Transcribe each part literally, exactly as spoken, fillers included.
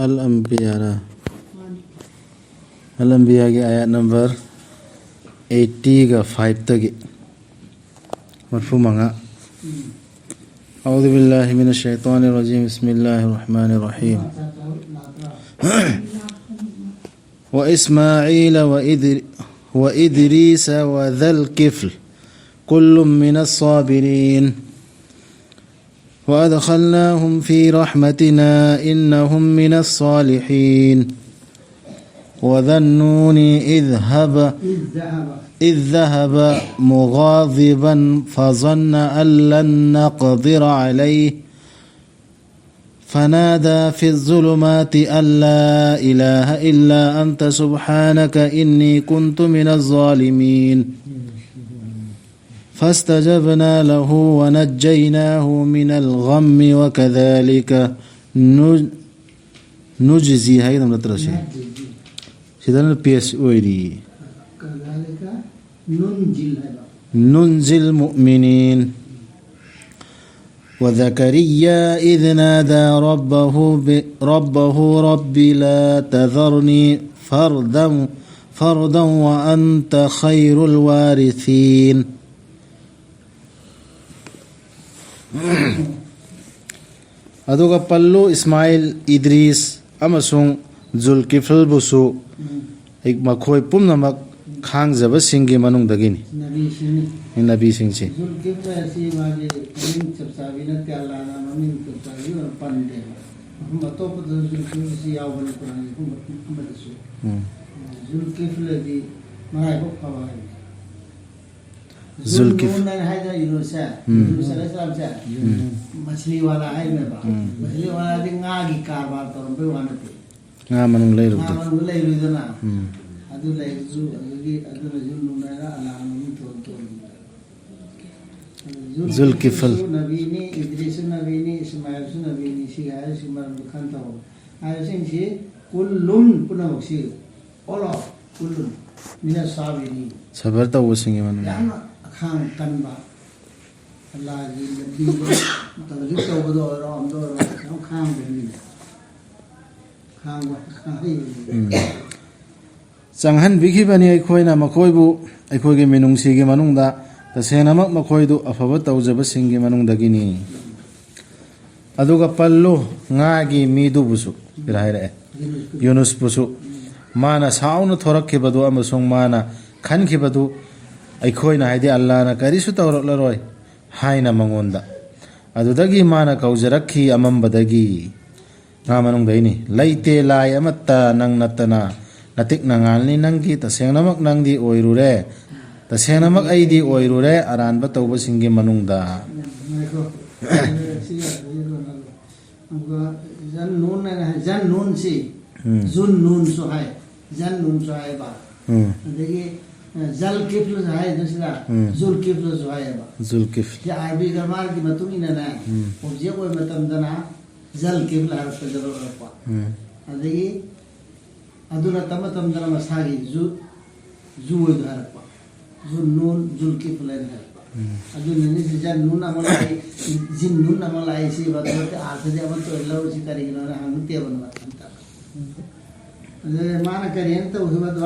ꯑꯜ ꯑꯝꯕꯤꯌꯥꯔ? ꯑꯜ ꯑꯝꯕꯤꯌꯥꯒꯤ ꯑꯥꯌꯥꯠ ꯅꯝꯕꯔ ꯑꯩꯠꯇꯤꯒ ꯐꯥꯏꯚꯇꯒꯤ ꯃꯔꯤꯐꯨ ꯃꯉꯥ. أعوذ بالله من الشيطان الرجيم. بسم الله الرحمن الرحيم. وإسماعيل وإدر-، وإدريس وذا الكفل كل من الصابرين. وأدخلناهم في رحمتنا إنهم من الصالحين. وذا النون إذ هب-، إذ ذهب مغاضبا فظن أن لن نقدر عليه فنادى في الظلمات أن لا إله إلا أنت سبحانك إني كنت من الظالمين. فاستجبنا له ونجيناه من الغم وكذلك نج-، نجزي ꯍꯥꯏꯒꯗꯕ ꯅꯠꯇ꯭ꯔꯣ ꯁꯤ? ꯅꯠꯇꯦ꯫ ꯁꯤꯗꯅ ꯄꯦꯖ ꯑꯣꯏꯔꯤ. ꯀꯗꯥꯂꯤꯀ ꯅꯨꯟꯖꯤꯜ ꯍꯥꯏꯕ. ننجي المؤمنين. وزكريا إذ نادى ربه ب-، ربه رب لا تذرني فردا، فردا وأنت خير الوارثين. ꯑꯗꯨꯒ ꯄꯜꯂꯨ ꯏꯁꯃꯥꯏꯜ, ꯏꯗ꯭ꯔꯤꯁ ꯑꯃꯁꯨꯡ ꯖꯨꯜꯀꯤꯐꯜꯕꯨꯁꯨ ꯎꯝ꯫ ꯑꯩ ꯃꯈꯣꯏ ꯄꯨꯝꯅꯃꯛ ꯈꯥꯡꯖꯕꯁꯤꯡꯒꯤ ꯃꯅꯨꯡꯗꯒꯤꯅꯤ꯫ ꯅꯕꯤꯁꯤꯡꯅꯤ꯫ ꯅꯕꯤꯁꯤꯡꯁꯤ꯫ ꯖꯨꯜꯀꯤꯐꯜ ꯑꯁꯤ ꯃꯥꯒꯤ ꯃꯃꯤꯡ ꯆꯞ ꯆꯥꯕꯤ ꯅꯠꯇꯦ, ꯑꯜꯂꯥꯅ ꯃꯃꯤꯡ ꯆꯞ ꯆꯥꯕꯤ ꯑꯣꯏꯅ ꯄꯟꯗꯦꯕ꯫ ꯃꯐꯝ ꯑꯇꯣꯞꯄꯗꯁꯨ ꯖꯨꯜꯀꯤꯐꯜ ꯑꯁꯤ ꯌꯥꯎꯕꯅꯤ ꯀꯨꯔꯥꯟꯒꯤ ꯃꯐꯝ ꯑꯃꯗꯁꯨ꯫ ꯎꯝ꯫ ꯖꯨꯜꯀꯤꯐꯜ ꯑꯗꯤ ꯃꯔꯥꯏꯕꯛ ꯐꯕ ꯍꯥꯏꯕꯅꯤ꯫ ꯖꯨꯜꯀꯤꯐ-, ꯖꯨꯜꯅꯨꯟ ꯍꯥꯏꯅ ꯍꯥꯏꯗꯅ ꯌꯨꯅꯨꯁꯁꯦ, ꯎꯝ꯫ ꯌꯨꯅꯨꯁ ꯑꯂꯩꯍꯤꯁꯁꯂꯥꯝꯁꯦ, ꯎꯝ꯫ ꯃꯁꯂꯤ ꯋꯥꯂꯥ ꯍꯥꯏꯅꯦꯕ꯫ ꯎꯝ꯫ ꯃꯁꯂꯤ ꯋꯥꯂꯥꯗꯤ ꯉꯥꯒꯤ ꯀꯔꯕꯥꯔ ꯇꯧꯔꯝꯕꯩ ꯋꯥ ꯅꯠꯇꯦ꯫ ꯉꯥ ꯃꯅꯨꯡ ꯂꯩꯔꯨꯕꯗꯣ꯫ ꯉꯥ ꯃꯅꯨꯡꯗ ꯂꯩꯔꯨꯏꯗꯅ꯫ ꯎꯝ꯫ ꯑꯗꯨ ꯂꯩꯔꯁꯨ ꯑꯗꯨꯒꯤ ꯑꯗꯨꯅ ꯖꯨꯜꯅꯨꯟ ꯍꯥꯏꯅ ꯑꯂꯥꯍꯅ ꯃꯃꯤꯡ ꯊꯣꯟ ꯊꯣꯟꯕꯅꯦ꯫ ꯖꯨꯜꯀꯤꯐꯜ꯫ ꯖꯨꯜꯀꯤꯐꯜꯁꯨ ꯅꯕꯤꯅꯤ, ꯏꯗ꯭ꯔꯤꯁꯁꯨ ꯅꯕꯤꯅꯤ, ꯏꯁꯃꯥꯏꯜꯁꯨ ꯅꯕꯤꯅꯤ, ꯁꯤꯒꯤ ꯍꯥꯏꯔꯤꯁꯤ ꯃꯔꯝꯗꯣ ꯈꯟꯊꯧ꯫ ꯍꯥꯏꯔꯤꯁꯤꯡꯁꯤ ꯀꯨꯜꯂꯨꯟ ꯄꯨꯝꯅꯃꯛꯁꯤ ꯑꯣꯂꯣ ꯀꯨꯜꯂꯨꯟ ꯃꯤꯅ ꯁꯥꯕꯤꯅꯤ꯫ ꯁꯕꯔ ꯇꯧꯕꯁꯤꯡꯒꯤ ꯃꯅꯨꯡꯗ꯫ ꯌꯥꯝꯅ ꯑꯈꯥꯡ ꯀꯟꯕ, ꯑꯜꯂꯥꯍꯒꯤ ꯂꯝꯕꯤꯗ ꯇꯕꯂꯤꯒ ꯇꯧꯕꯗ ꯑꯣꯏꯔꯣ, ꯑꯃꯗ ꯑꯣꯏꯔꯣ, ꯌꯥꯝ ꯈꯥꯡꯕ ꯃꯤꯅꯤ꯫ ꯎꯝ꯫ ꯆꯪꯍꯟꯕꯤꯈꯤꯕꯅꯤ ꯑꯩꯈꯣꯏꯅ ꯃꯈꯣꯏꯕꯨ ꯑꯩꯈꯣꯏꯒꯤ ꯃꯤꯅꯨꯡꯁꯤꯒꯤ ꯃꯅꯨꯡꯗ꯫ ꯇꯁꯦꯡꯅꯃꯛ ꯃꯈꯣꯏꯗꯨ ꯑꯐꯕ ꯇꯧꯖꯕꯁꯤꯡꯒꯤ ꯃꯅꯨꯡꯗꯒꯤꯅꯤ꯫ ꯑꯗꯨꯒ ꯄꯜꯂꯨ, ꯉꯥꯒꯤ ꯃꯤꯗꯨꯕꯨꯁꯨ ꯁꯤꯗ ꯍꯥꯏꯔꯛꯑꯦ, ꯌꯨꯅꯨꯁꯄꯨꯁꯨ꯫ ꯃꯥꯅ ꯁꯥꯎꯅ ꯊꯣꯔꯛꯈꯤꯕꯗꯨ ꯑꯃꯁꯨꯡ ꯃꯥꯅ ꯈꯟꯈꯤꯕꯗꯨ, ꯑꯩꯈꯣꯏꯅ, ꯍꯥꯏꯗꯤ ꯑꯜꯂꯥꯅ, ꯀꯔꯤꯁꯨ ꯇꯧꯔꯛꯂꯔꯣꯏ ꯍꯥꯏꯅ ꯃꯉꯣꯟꯗ꯫ ꯑꯗꯨꯗꯒꯤ ꯃꯥꯅ ꯀꯧꯖꯔꯛꯈꯤ ꯑꯃꯝꯕꯗꯒꯤ꯫ ꯉꯥ ꯃꯅꯨꯡꯗꯩꯅꯤ꯫ "ꯂꯩꯇꯦ ꯂꯥꯏ ꯑꯃꯠꯇ ꯅꯪ ꯅꯠꯇꯅ, ꯅꯇꯤꯛ ꯅꯉꯥꯜꯅꯤ ꯅꯪꯒꯤ, ꯇꯁꯦꯡꯅꯃꯛ ꯅꯪꯗꯤ ꯑꯣꯏꯔꯨꯔꯦ, ꯇꯁꯦꯡꯅꯃꯛ ꯑꯩꯗꯤ ꯑꯣꯏꯔꯨꯔꯦ ꯑꯔꯥꯟꯕ ꯇꯧꯕꯁꯤꯡꯒꯤ ꯃꯅꯨꯡꯗ"꯫ ꯉꯥꯏꯈꯣ꯫ ꯁꯤ ꯌꯥꯗ꯭ꯔꯗꯤ ꯀꯩꯅꯣ꯫ ꯑꯗꯨꯒ ꯖꯟ ꯅꯨꯟ ꯍꯥꯏꯅ ꯍꯥꯏ꯫ ꯖꯟ ꯅꯨꯟꯁꯤ ꯎꯝ꯫ ꯖꯨꯟ ꯅꯨꯟꯁꯨ ꯍꯥꯏ, ꯖꯟ ꯅꯨꯟꯁꯨ ꯍꯥꯏꯌꯦꯕ꯫ ꯎꯝ꯫ ꯑꯗꯒꯤ, ꯑ, ꯖꯜ ꯀꯤꯐ꯭ꯂꯁꯨ ꯍꯥꯏ ꯑꯗꯨ ꯁꯤꯗ, ꯎꯝ꯫ ꯖꯨꯜ ꯀꯤꯐ꯭ꯂꯁꯨ ꯍꯥꯏꯌꯦꯕ꯫ ꯖꯨꯜ ꯀꯤꯐ꯭ꯂ꯫ ꯁꯤ ꯑꯥꯔꯕꯤ ꯒ꯭ꯔꯥꯃꯥꯔꯒꯤ ꯃꯇꯨꯡ ꯏꯟꯅꯅꯦ, ꯎꯝ꯫ ꯑꯣꯕꯖꯦꯛ ꯑꯣꯏꯕ ꯃꯇꯝꯗꯅ ꯖꯜ ꯀꯤꯐ꯭ꯂ ꯍꯥꯏꯔꯛꯄ ꯖꯔꯨꯔ ꯑꯣꯏꯔꯛꯄ꯫ ꯎꯝ꯫ ꯑꯗꯒꯤ ꯑꯗꯨ ꯅꯠꯇꯕ ꯃꯇꯝꯗꯅ ꯃꯁꯥꯒꯤ ꯖꯨ, ꯖꯨ ꯑꯣꯏꯅ ꯍꯥꯏꯔꯛꯄ꯫ ꯖꯨ ꯅꯨꯟ, ꯖꯨꯜ ꯀꯤꯐ꯭ꯂ ꯍꯥꯏꯅ ꯍꯥꯏꯔꯛꯄ꯫ ꯎꯝ꯫ ꯑꯗꯨꯅꯅꯤ ꯁꯤ ꯖꯟ ꯅꯨꯟ ꯑꯃ ꯂꯥꯛꯏ, ꯖꯤꯟ ꯅꯨꯟ ꯑꯃ ꯂꯥꯛꯏ, ꯁꯤ ꯃꯇꯝꯗ ꯑꯥꯔꯊꯗꯤ ꯑꯃꯠꯇ ꯑꯣꯏꯅ ꯂꯧꯔꯤꯁꯤ ꯀꯔꯤꯒꯤꯅꯣꯅ ꯍꯪꯉꯛꯇꯦꯕ ꯅꯨꯡꯉꯥꯏ ꯑꯝꯇ꯫ ꯑꯗꯨ ꯃꯥꯅ ꯀꯔꯤ ꯍꯥꯏꯅ ꯇꯧꯈꯤꯕꯗꯣ?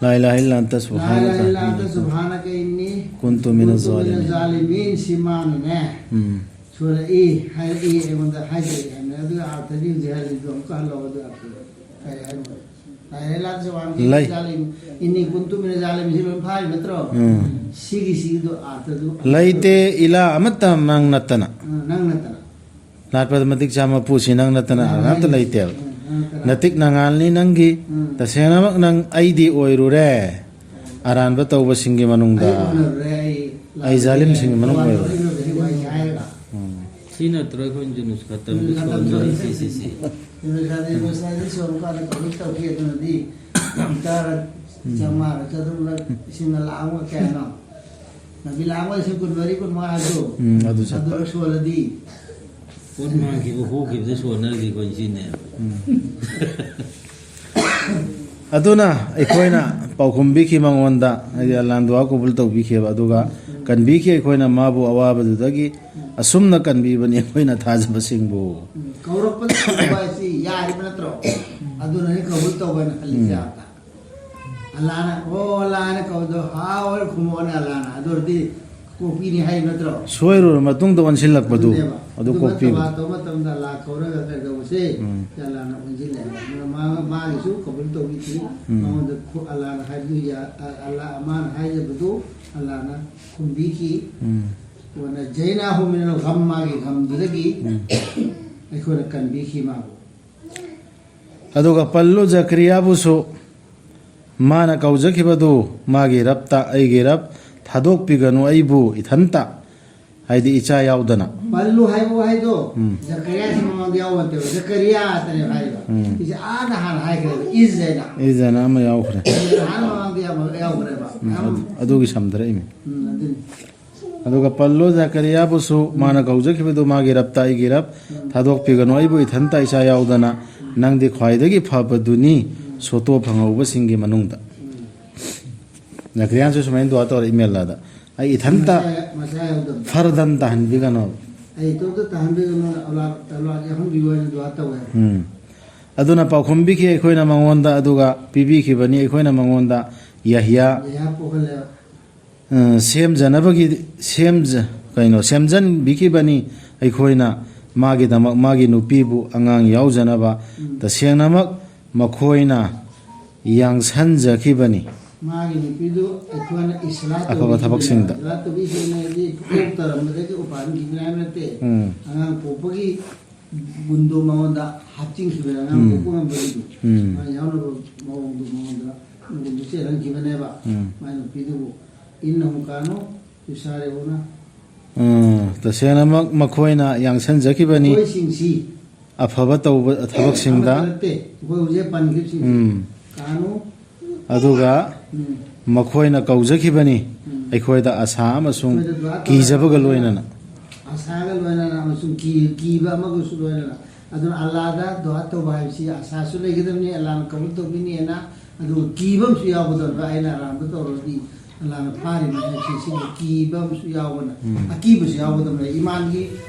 لا إله إلا أنت لا إله سبحانك إلا أنت إني سبحانك إني كنت من كنت من الظالمين. الظالمين. ꯁꯤ ꯃꯥꯅꯅꯦ ꯎꯝ꯫ ꯁꯣꯔꯛꯏ, ꯍꯥꯏꯔꯛꯏ, ꯑꯩꯉꯣꯟꯗ ꯍꯥꯏꯖꯔꯛꯏ ꯍꯥꯏꯕꯅꯤ꯫ ꯑꯗꯨꯒꯤ ꯑꯥꯔꯊꯗꯤ ꯍꯧꯖꯤꯛ ꯍꯥꯏꯔꯤꯗꯣ ꯑꯃꯨꯛꯀ ꯍꯜꯂꯛꯑꯣ, ꯑꯗꯨ ꯑꯥꯔꯊꯗꯣ꯫ ꯀꯔꯤ ꯍꯥꯏꯅꯣ? لا إله إلا أنت سبحانك إني كنت من الظالمين. ꯂꯩ꯫ إني كنت من الظالمين. ꯁꯤ ꯂꯣꯏ ꯐꯥꯔꯤ ꯅꯠꯇ꯭ꯔꯣ? ꯎꯝ꯫ ꯁꯤꯒꯤ, ꯁꯤꯒꯤꯗꯣ ꯑꯥꯔꯊꯗꯨ ꯂꯩꯇꯦ ꯏꯂꯥ ꯑꯃꯠꯇ ꯅꯪ ꯅꯠꯇꯅ꯫ ꯑ, ꯅꯪ ꯅꯠꯇꯅ꯫ ꯂꯥꯠꯄꯗ ꯃꯇꯤꯛ ꯆꯥꯕ ꯃꯄꯨꯁꯤ ꯅꯪ ꯅꯠꯇꯅ ꯅꯪ ꯑꯔꯥ ꯑꯝꯇ ꯅꯠꯇꯅ꯫ ꯂꯩꯇꯦꯕ꯫ ꯎꯝ, ꯅꯪ ꯅꯠꯇꯅ꯫ ꯅꯇꯤꯛ ꯅꯉꯥꯜꯅꯤ ꯅꯪꯒꯤ, ꯎꯝ꯫ ꯇꯁꯦꯡꯅꯃꯛ ꯅꯪ ꯑꯩꯗꯤ ꯑꯣꯏꯔꯨꯔꯦ꯫ ꯑꯔꯥꯟꯕ ꯇꯧꯕꯁꯤꯡꯒꯤ ꯃꯅꯨꯡꯗ꯫ ꯑꯩ ꯑꯣꯏꯔꯨꯔꯦ, ꯑꯩ ꯑꯩ ꯖꯥꯂꯤꯝꯁꯤꯡꯒꯤ ꯃꯅꯨꯡ ꯑꯣꯏꯔꯨꯔꯦ꯫ ꯑꯩ ꯑꯣꯏꯔꯨꯔꯦ, ꯑꯩ ꯍꯥꯏꯔꯒ꯫ ꯎꯝ꯫ ꯁꯤ ꯅꯠꯇ꯭ꯔꯣ ꯑꯩꯈꯣꯏꯅ ꯖꯨꯅꯨꯁ ꯈꯇꯝꯗ ꯎꯝ, ꯈꯇꯝꯗ ꯁꯣꯟꯅꯔꯤꯁꯦ, ꯁꯤ, ꯁꯤ? ꯖꯨꯅꯨꯁ ꯈꯇꯝꯗ ꯁꯣꯟꯅꯔꯤꯁꯦ ꯁꯣꯟꯕ ꯀꯥꯟꯗ ꯀꯃꯥꯏꯅ ꯇꯧꯒꯦ? ꯑꯗꯨꯅꯗꯤ ꯂꯤꯇꯔ ꯎꯝ꯫ ꯆꯥꯝꯃꯉꯥ, ꯆꯥꯇ꯭ꯔꯨꯛ, ꯂꯤꯁꯤꯡ ꯂꯥꯈ ꯑꯃ ꯀꯌꯥꯅꯣ? ꯅꯕꯤ ꯂꯥꯛꯑꯝꯃꯣꯏ ꯂꯤꯁꯤꯡ ꯀꯨꯟꯃꯔꯤ, ꯀꯨꯟꯃꯉꯥ ꯍꯥꯏꯕꯗꯣ, ꯎꯝ, ꯑꯗꯨ ꯆꯠꯄ꯫ ꯑꯗꯨ ꯁꯣꯜꯂꯗꯤ꯫ ꯄꯣꯠ ꯃꯥꯡꯈꯤꯕ, ꯍꯨꯈꯤꯕꯗ ꯁꯣꯟꯅꯔꯗꯤ ꯑꯩꯈꯣꯏ ꯁꯤꯅꯦ꯫ ꯎꯝ꯫ ꯑꯗꯨꯅ ꯑꯩꯈꯣꯏꯅ ꯄꯥꯎꯈꯨꯝ ꯄꯤꯈꯤ ꯃꯉꯣꯟꯗ, ꯍꯥꯏꯗꯤ ꯑꯜꯂꯥꯍꯅ ꯗꯨꯋꯥ ꯀꯕꯨꯜ ꯇꯧꯕꯤꯈꯤꯕ, ꯑꯗꯨꯒ ꯀꯟꯕꯤꯈꯤ ꯑꯩꯈꯣꯏꯅ ꯃꯥꯕꯨ ꯑꯋꯥꯕꯗꯨꯗꯒꯤ꯫ ꯑꯁꯨꯝꯅ ꯀꯟꯕꯤꯕꯅꯤ ꯑꯩꯈꯣꯏꯅ ꯊꯥꯖꯕꯁꯤꯡꯕꯨ꯫ ꯎꯝ, ꯀꯧꯔꯛꯄꯗ ꯍꯥꯏꯁꯤ ꯌꯥꯔꯤꯕ ꯅꯠꯇ꯭ꯔꯣ? ꯑꯗꯨꯅꯅꯦ ꯀꯕꯨꯜ ꯇꯧꯕꯅ ꯈꯜꯂꯤꯁꯦ꯫ ꯎꯝ꯫ ꯑꯜꯂꯥꯅ, "ꯑꯣ, ꯑꯜꯂꯥꯅ ꯀꯧꯕꯗꯣ ꯍꯥꯎꯔꯦ, ꯈꯨꯝꯃꯛꯑꯣꯅꯦ ꯑꯜꯂꯥꯅ꯫ ꯑꯗꯨ ꯑꯣꯏꯔꯗꯤ ꯀꯣꯛꯄꯤꯅꯤ" ꯍꯥꯏ ꯅꯠꯇ꯭ꯔꯣ? ꯁꯣꯏꯔꯨꯔ ꯃꯇꯨꯡꯗ ꯑꯣꯟꯁꯤꯜꯂꯛꯄꯗꯨ, ꯑꯗꯨꯅꯦꯕ꯫ ꯑꯗꯨ ꯑꯗꯨꯃꯥꯏꯅ ꯀꯣꯛꯄꯤꯕ꯫ ꯇꯧꯕ ꯃꯇꯝꯗ ꯑꯜꯂꯥ ꯀꯧꯔꯒ ꯀꯩꯗꯧꯕꯁꯦ? ꯎꯝ꯫ ꯑꯜꯂꯥꯅ ꯑꯣꯟꯁꯤꯜꯂꯦ꯫ ꯑꯗꯨꯅ ꯃꯥ-, ꯃꯥꯒꯤꯁꯨ ꯀꯕꯨꯜ ꯇꯧꯕꯤꯈꯤ꯫ ꯎꯝ꯫ ꯃꯉꯣꯟꯗ ꯈꯨ-, ꯑꯜꯂꯥꯅ ꯍꯥꯏꯕꯗꯨ ꯌꯥ-, ꯑ-, ꯑꯜꯂꯥ, ꯃꯥꯅ ꯍꯥꯏꯖꯕꯗꯨ ꯑꯜꯂꯥꯅ ꯈꯨꯝꯕꯤꯈꯤ꯫ ꯎꯝ꯫ ꯋꯅꯖꯩꯅꯥꯍꯨ ꯃꯤꯅꯜ ꯒꯝ, ꯃꯥꯒꯤ ꯒꯝꯗꯨꯗꯒꯤ ꯎꯝ꯫ ꯑꯩꯈꯣꯏꯅ ꯀꯟꯕꯤꯈꯤ ꯃꯥꯕꯨ꯫ ꯑꯗꯨꯒ ꯄꯜꯂꯨ ꯖꯀꯔꯤꯌꯥꯕꯨꯁꯨ ꯃꯥꯅ ꯀꯧꯖꯈꯤꯕꯗꯨ, "ꯃꯥꯒꯤ ꯔꯕꯇ, ꯑꯩꯒꯤ ꯔꯕ, ꯊꯥꯗꯣꯛꯄꯤꯒꯅꯨ ꯑꯩꯕꯨ ꯏꯊꯟꯇ", ꯍꯥꯏꯗꯤ ꯏꯆꯥ ꯌꯥꯎꯗꯅ꯫ ꯄꯜꯂꯨ ꯍꯥꯏꯕ ꯋꯥꯍꯩꯗꯣ ꯎꯝ꯫ ꯖꯀꯔꯤꯌꯥꯁꯤ ꯃꯃꯥꯡꯗ ꯌꯥꯎꯕ ꯅꯠꯇꯦꯕ, ꯖꯀꯔꯤꯌꯥꯇꯅꯦꯕ ꯍꯥꯏꯔꯤꯕ꯫ ꯎꯝ꯫ ꯁꯤꯁꯦ ꯑꯥꯗ ꯍꯥꯟꯅ ꯍꯥꯏꯈ꯭ꯔꯦꯕ, ꯏꯖ ꯍꯥꯏꯅ꯫ ꯏꯖ ꯍꯥꯏꯅ ꯑꯃ ꯌꯥꯎꯈ꯭ꯔꯦ꯫ ꯑꯗꯨꯅ ꯑꯍꯥꯟ ꯃꯃꯥꯡꯗ ꯌꯥꯝ ꯌꯥꯎꯈ꯭ꯔꯦꯕ꯫ ꯎꯝ, ꯑꯗꯨ-, ꯑꯗꯨꯒꯤ ꯁꯝꯗꯔꯛꯏꯅꯤ꯫ ꯎꯝ, ꯑꯗꯨꯅꯤ꯫ ꯑꯗꯨꯒ ꯄꯜꯂꯨ ꯖꯀꯔꯤꯌꯥꯕꯨꯁꯨ ꯃꯥꯅ ꯀꯧꯖꯈꯤꯕꯗꯨ, "ꯃꯥꯒꯤ ꯔꯕꯇ, ꯑꯩꯒꯤ ꯔꯕ, ꯊꯥꯗꯣꯛꯄꯤꯒꯅꯨ ꯑꯩꯕꯨ ꯏꯊꯟꯇ ꯏꯆꯥ ꯌꯥꯎꯗꯅ, ꯅꯪꯗꯤ ꯈ꯭ꯋꯥꯏꯗꯒꯤ ꯐꯕꯗꯨꯅꯤ ꯁꯣꯇꯣ ꯐꯪꯍꯧꯕꯁꯤꯡꯒꯤ ꯃꯅꯨꯡꯗ"꯫ ꯖꯀꯔꯤꯌꯥꯁꯨ ꯁꯨꯃꯥꯏꯅ ꯗꯨꯋꯥ ꯇꯧꯔꯛꯏ ꯃꯦꯜꯂꯥꯗ, "ꯑꯩ ꯏꯊꯟꯇ ꯃꯆꯥ-, ꯃꯆꯥ ꯌꯥꯎꯗꯕꯗ꯫ ꯐꯔꯗꯟ ꯇꯥꯍꯟꯕꯤꯒꯅꯣ꯫ ꯑꯩ ꯏꯇꯣꯝꯇ ꯇꯥꯍꯟꯕꯤꯒꯅꯨ, ꯑꯧꯂꯥꯗ, ꯑꯧꯂꯥꯗ ꯌꯥꯎꯍꯟꯕꯤꯌꯨ" ꯍꯥꯏꯅ ꯗꯨꯋꯥ ꯇꯧꯋꯦ꯫ ꯎꯝ꯫ ꯑꯗꯨꯅ ꯄꯥꯎꯈꯨꯝ ꯄꯤꯈꯤ ꯑꯩꯈꯣꯏꯅ ꯃꯉꯣꯟꯗ, ꯑꯗꯨꯒ ꯄꯤꯕꯤꯈꯤꯕꯅꯤ ꯑꯩꯈꯣꯏꯅ ꯃꯉꯣꯟꯗ ꯌꯍꯌꯥ ꯌꯍꯌꯥ ꯄꯣꯛꯍꯜꯂꯦ꯫ ꯑ, ꯁꯦꯝꯖꯅꯕꯒꯤ, ꯁꯦꯝꯖ-, ꯀꯩꯅꯣ, ꯁꯦꯝꯖꯟꯕꯤꯈꯤꯕꯅꯤ ꯑꯩꯈꯣꯏꯅ ꯃꯥꯒꯤꯗꯃꯛ꯫ ꯃꯥꯒꯤ ꯅꯨꯄꯤꯕꯨ ꯑꯉꯥꯡ ꯌꯥꯎꯖꯅꯕ ꯎꯝ꯫ ꯇꯁꯦꯡꯅꯃꯛ ꯃꯈꯣꯏꯅ ꯌꯥꯡꯁꯟꯖꯈꯤꯕꯅꯤ꯫ ꯃꯥꯒꯤ ꯅꯨꯄꯤꯗꯨ ꯑꯩꯈꯣꯏꯅ ꯏꯁꯂꯥ ꯑꯐꯕ ꯇꯧꯕꯤꯈꯤꯕꯅꯦ꯫ ꯊꯕꯛꯁꯤꯡꯗ꯫ ꯏꯁꯂꯥ ꯇꯧꯕꯤꯈꯤꯕꯅꯦ ꯍꯥꯏꯗꯤ ꯄꯣꯛꯇꯔꯝꯕꯗꯒꯤ ꯎꯄꯥꯟꯈꯤꯕꯅꯦ ꯍꯥꯏꯕ ꯅꯠꯇꯦ꯫ ꯎꯝ꯫ ꯑꯉꯥꯡ ꯄꯣꯛꯄꯒꯤ ꯒꯨꯟꯗꯣ ꯃꯉꯣꯟꯗ ꯍꯥꯞꯆꯤꯟꯈꯤꯕꯅꯦ, ꯑꯉꯥꯡ ꯎꯝ꯫ ꯄꯣꯛꯄ ꯉꯝꯕꯒꯤꯗꯨ꯫ ꯎꯝ꯫ ꯃꯥ ꯌꯥꯎꯅꯕ ꯃꯑꯣꯡꯗꯣ ꯃꯉꯣꯟꯗ ꯒꯨꯟꯗꯣ ꯆꯦꯜꯍꯟꯈꯤꯕꯅꯦꯕ꯫ ꯎꯝ꯫ ꯃꯥꯏ ꯅꯨꯄꯤꯗꯨꯕꯨ꯫ "ꯏꯟꯅꯍꯨꯝ ꯀꯥꯅꯨ ꯌꯨꯁꯥꯔꯤꯎꯅ"꯫ ꯎꯝ, ꯇꯁꯦꯡꯅꯃꯛ ꯃꯈꯣꯏꯅ ꯌꯥꯡꯁꯟꯖꯈꯤꯕꯅꯤ꯫ ꯃꯈꯣꯏꯁꯤꯡꯁꯤ ꯑꯐꯕ ꯇꯧꯕ ꯊꯕꯛꯁꯤꯡꯗ꯫ ꯑꯃꯠꯇ ꯅꯠꯇꯦ, ꯑꯩꯈꯣꯏ ꯍꯧꯖꯤꯛ ꯄꯟꯈꯤꯕꯁꯤꯡꯁꯤ꯫ ꯎꯝ꯫ ꯀꯥꯅꯨ꯫ ꯑꯗꯨꯒ ꯎꯝ꯫ ꯃꯈꯣꯏꯅ ꯀꯧꯖꯈꯤꯕꯅꯤ, ꯎꯝ꯫ ꯑꯩꯈꯣꯏꯗ ꯑꯁꯥ ꯑꯃꯁꯨꯡ ꯑꯩꯈꯣꯏꯗ ꯗꯨꯋꯥ ꯇꯧꯕ ꯀꯤꯖꯕꯒ ꯂꯣꯏꯅꯅ꯫ ꯑꯁꯥꯒ ꯂꯣꯏꯅꯅ ꯑꯃꯁꯨꯡ ꯀꯤ-, ꯀꯤꯕ ꯑꯃꯒꯁꯨ ꯂꯣꯏꯅꯅ꯫ ꯑꯗꯨꯅ ꯑꯜꯂꯥꯗ ꯗꯨꯋꯥ ꯇꯧꯕ ꯍꯥꯏꯕꯁꯤ ꯑꯁꯥꯁꯨ ꯂꯩꯒꯗꯕꯅꯤ, ꯑꯜꯂꯥꯅ ꯀꯕꯨꯜ ꯇꯧꯕꯤꯅꯤꯅ, ꯑꯗꯨꯒ ꯀꯤꯕ ꯑꯃꯁꯨ ꯌꯥꯎꯒꯗꯕꯅꯤ꯫ ꯑꯩꯅ ꯑꯔꯥꯟꯕ ꯇꯧꯔꯗꯤ ꯑꯜꯂꯥꯅ ꯐꯥꯔꯤꯕꯅꯤ ꯍꯥꯏꯕꯁꯤ ꯁꯤꯒꯤ ꯀꯤꯕ ꯑꯃꯁꯨ ꯌꯥꯎꯕꯅ, ꯎꯝ꯫ ꯑꯀꯤꯕꯁꯨ ꯌꯥꯎꯒꯗꯕꯅꯤ꯫ ꯏꯃꯥꯟꯒꯤ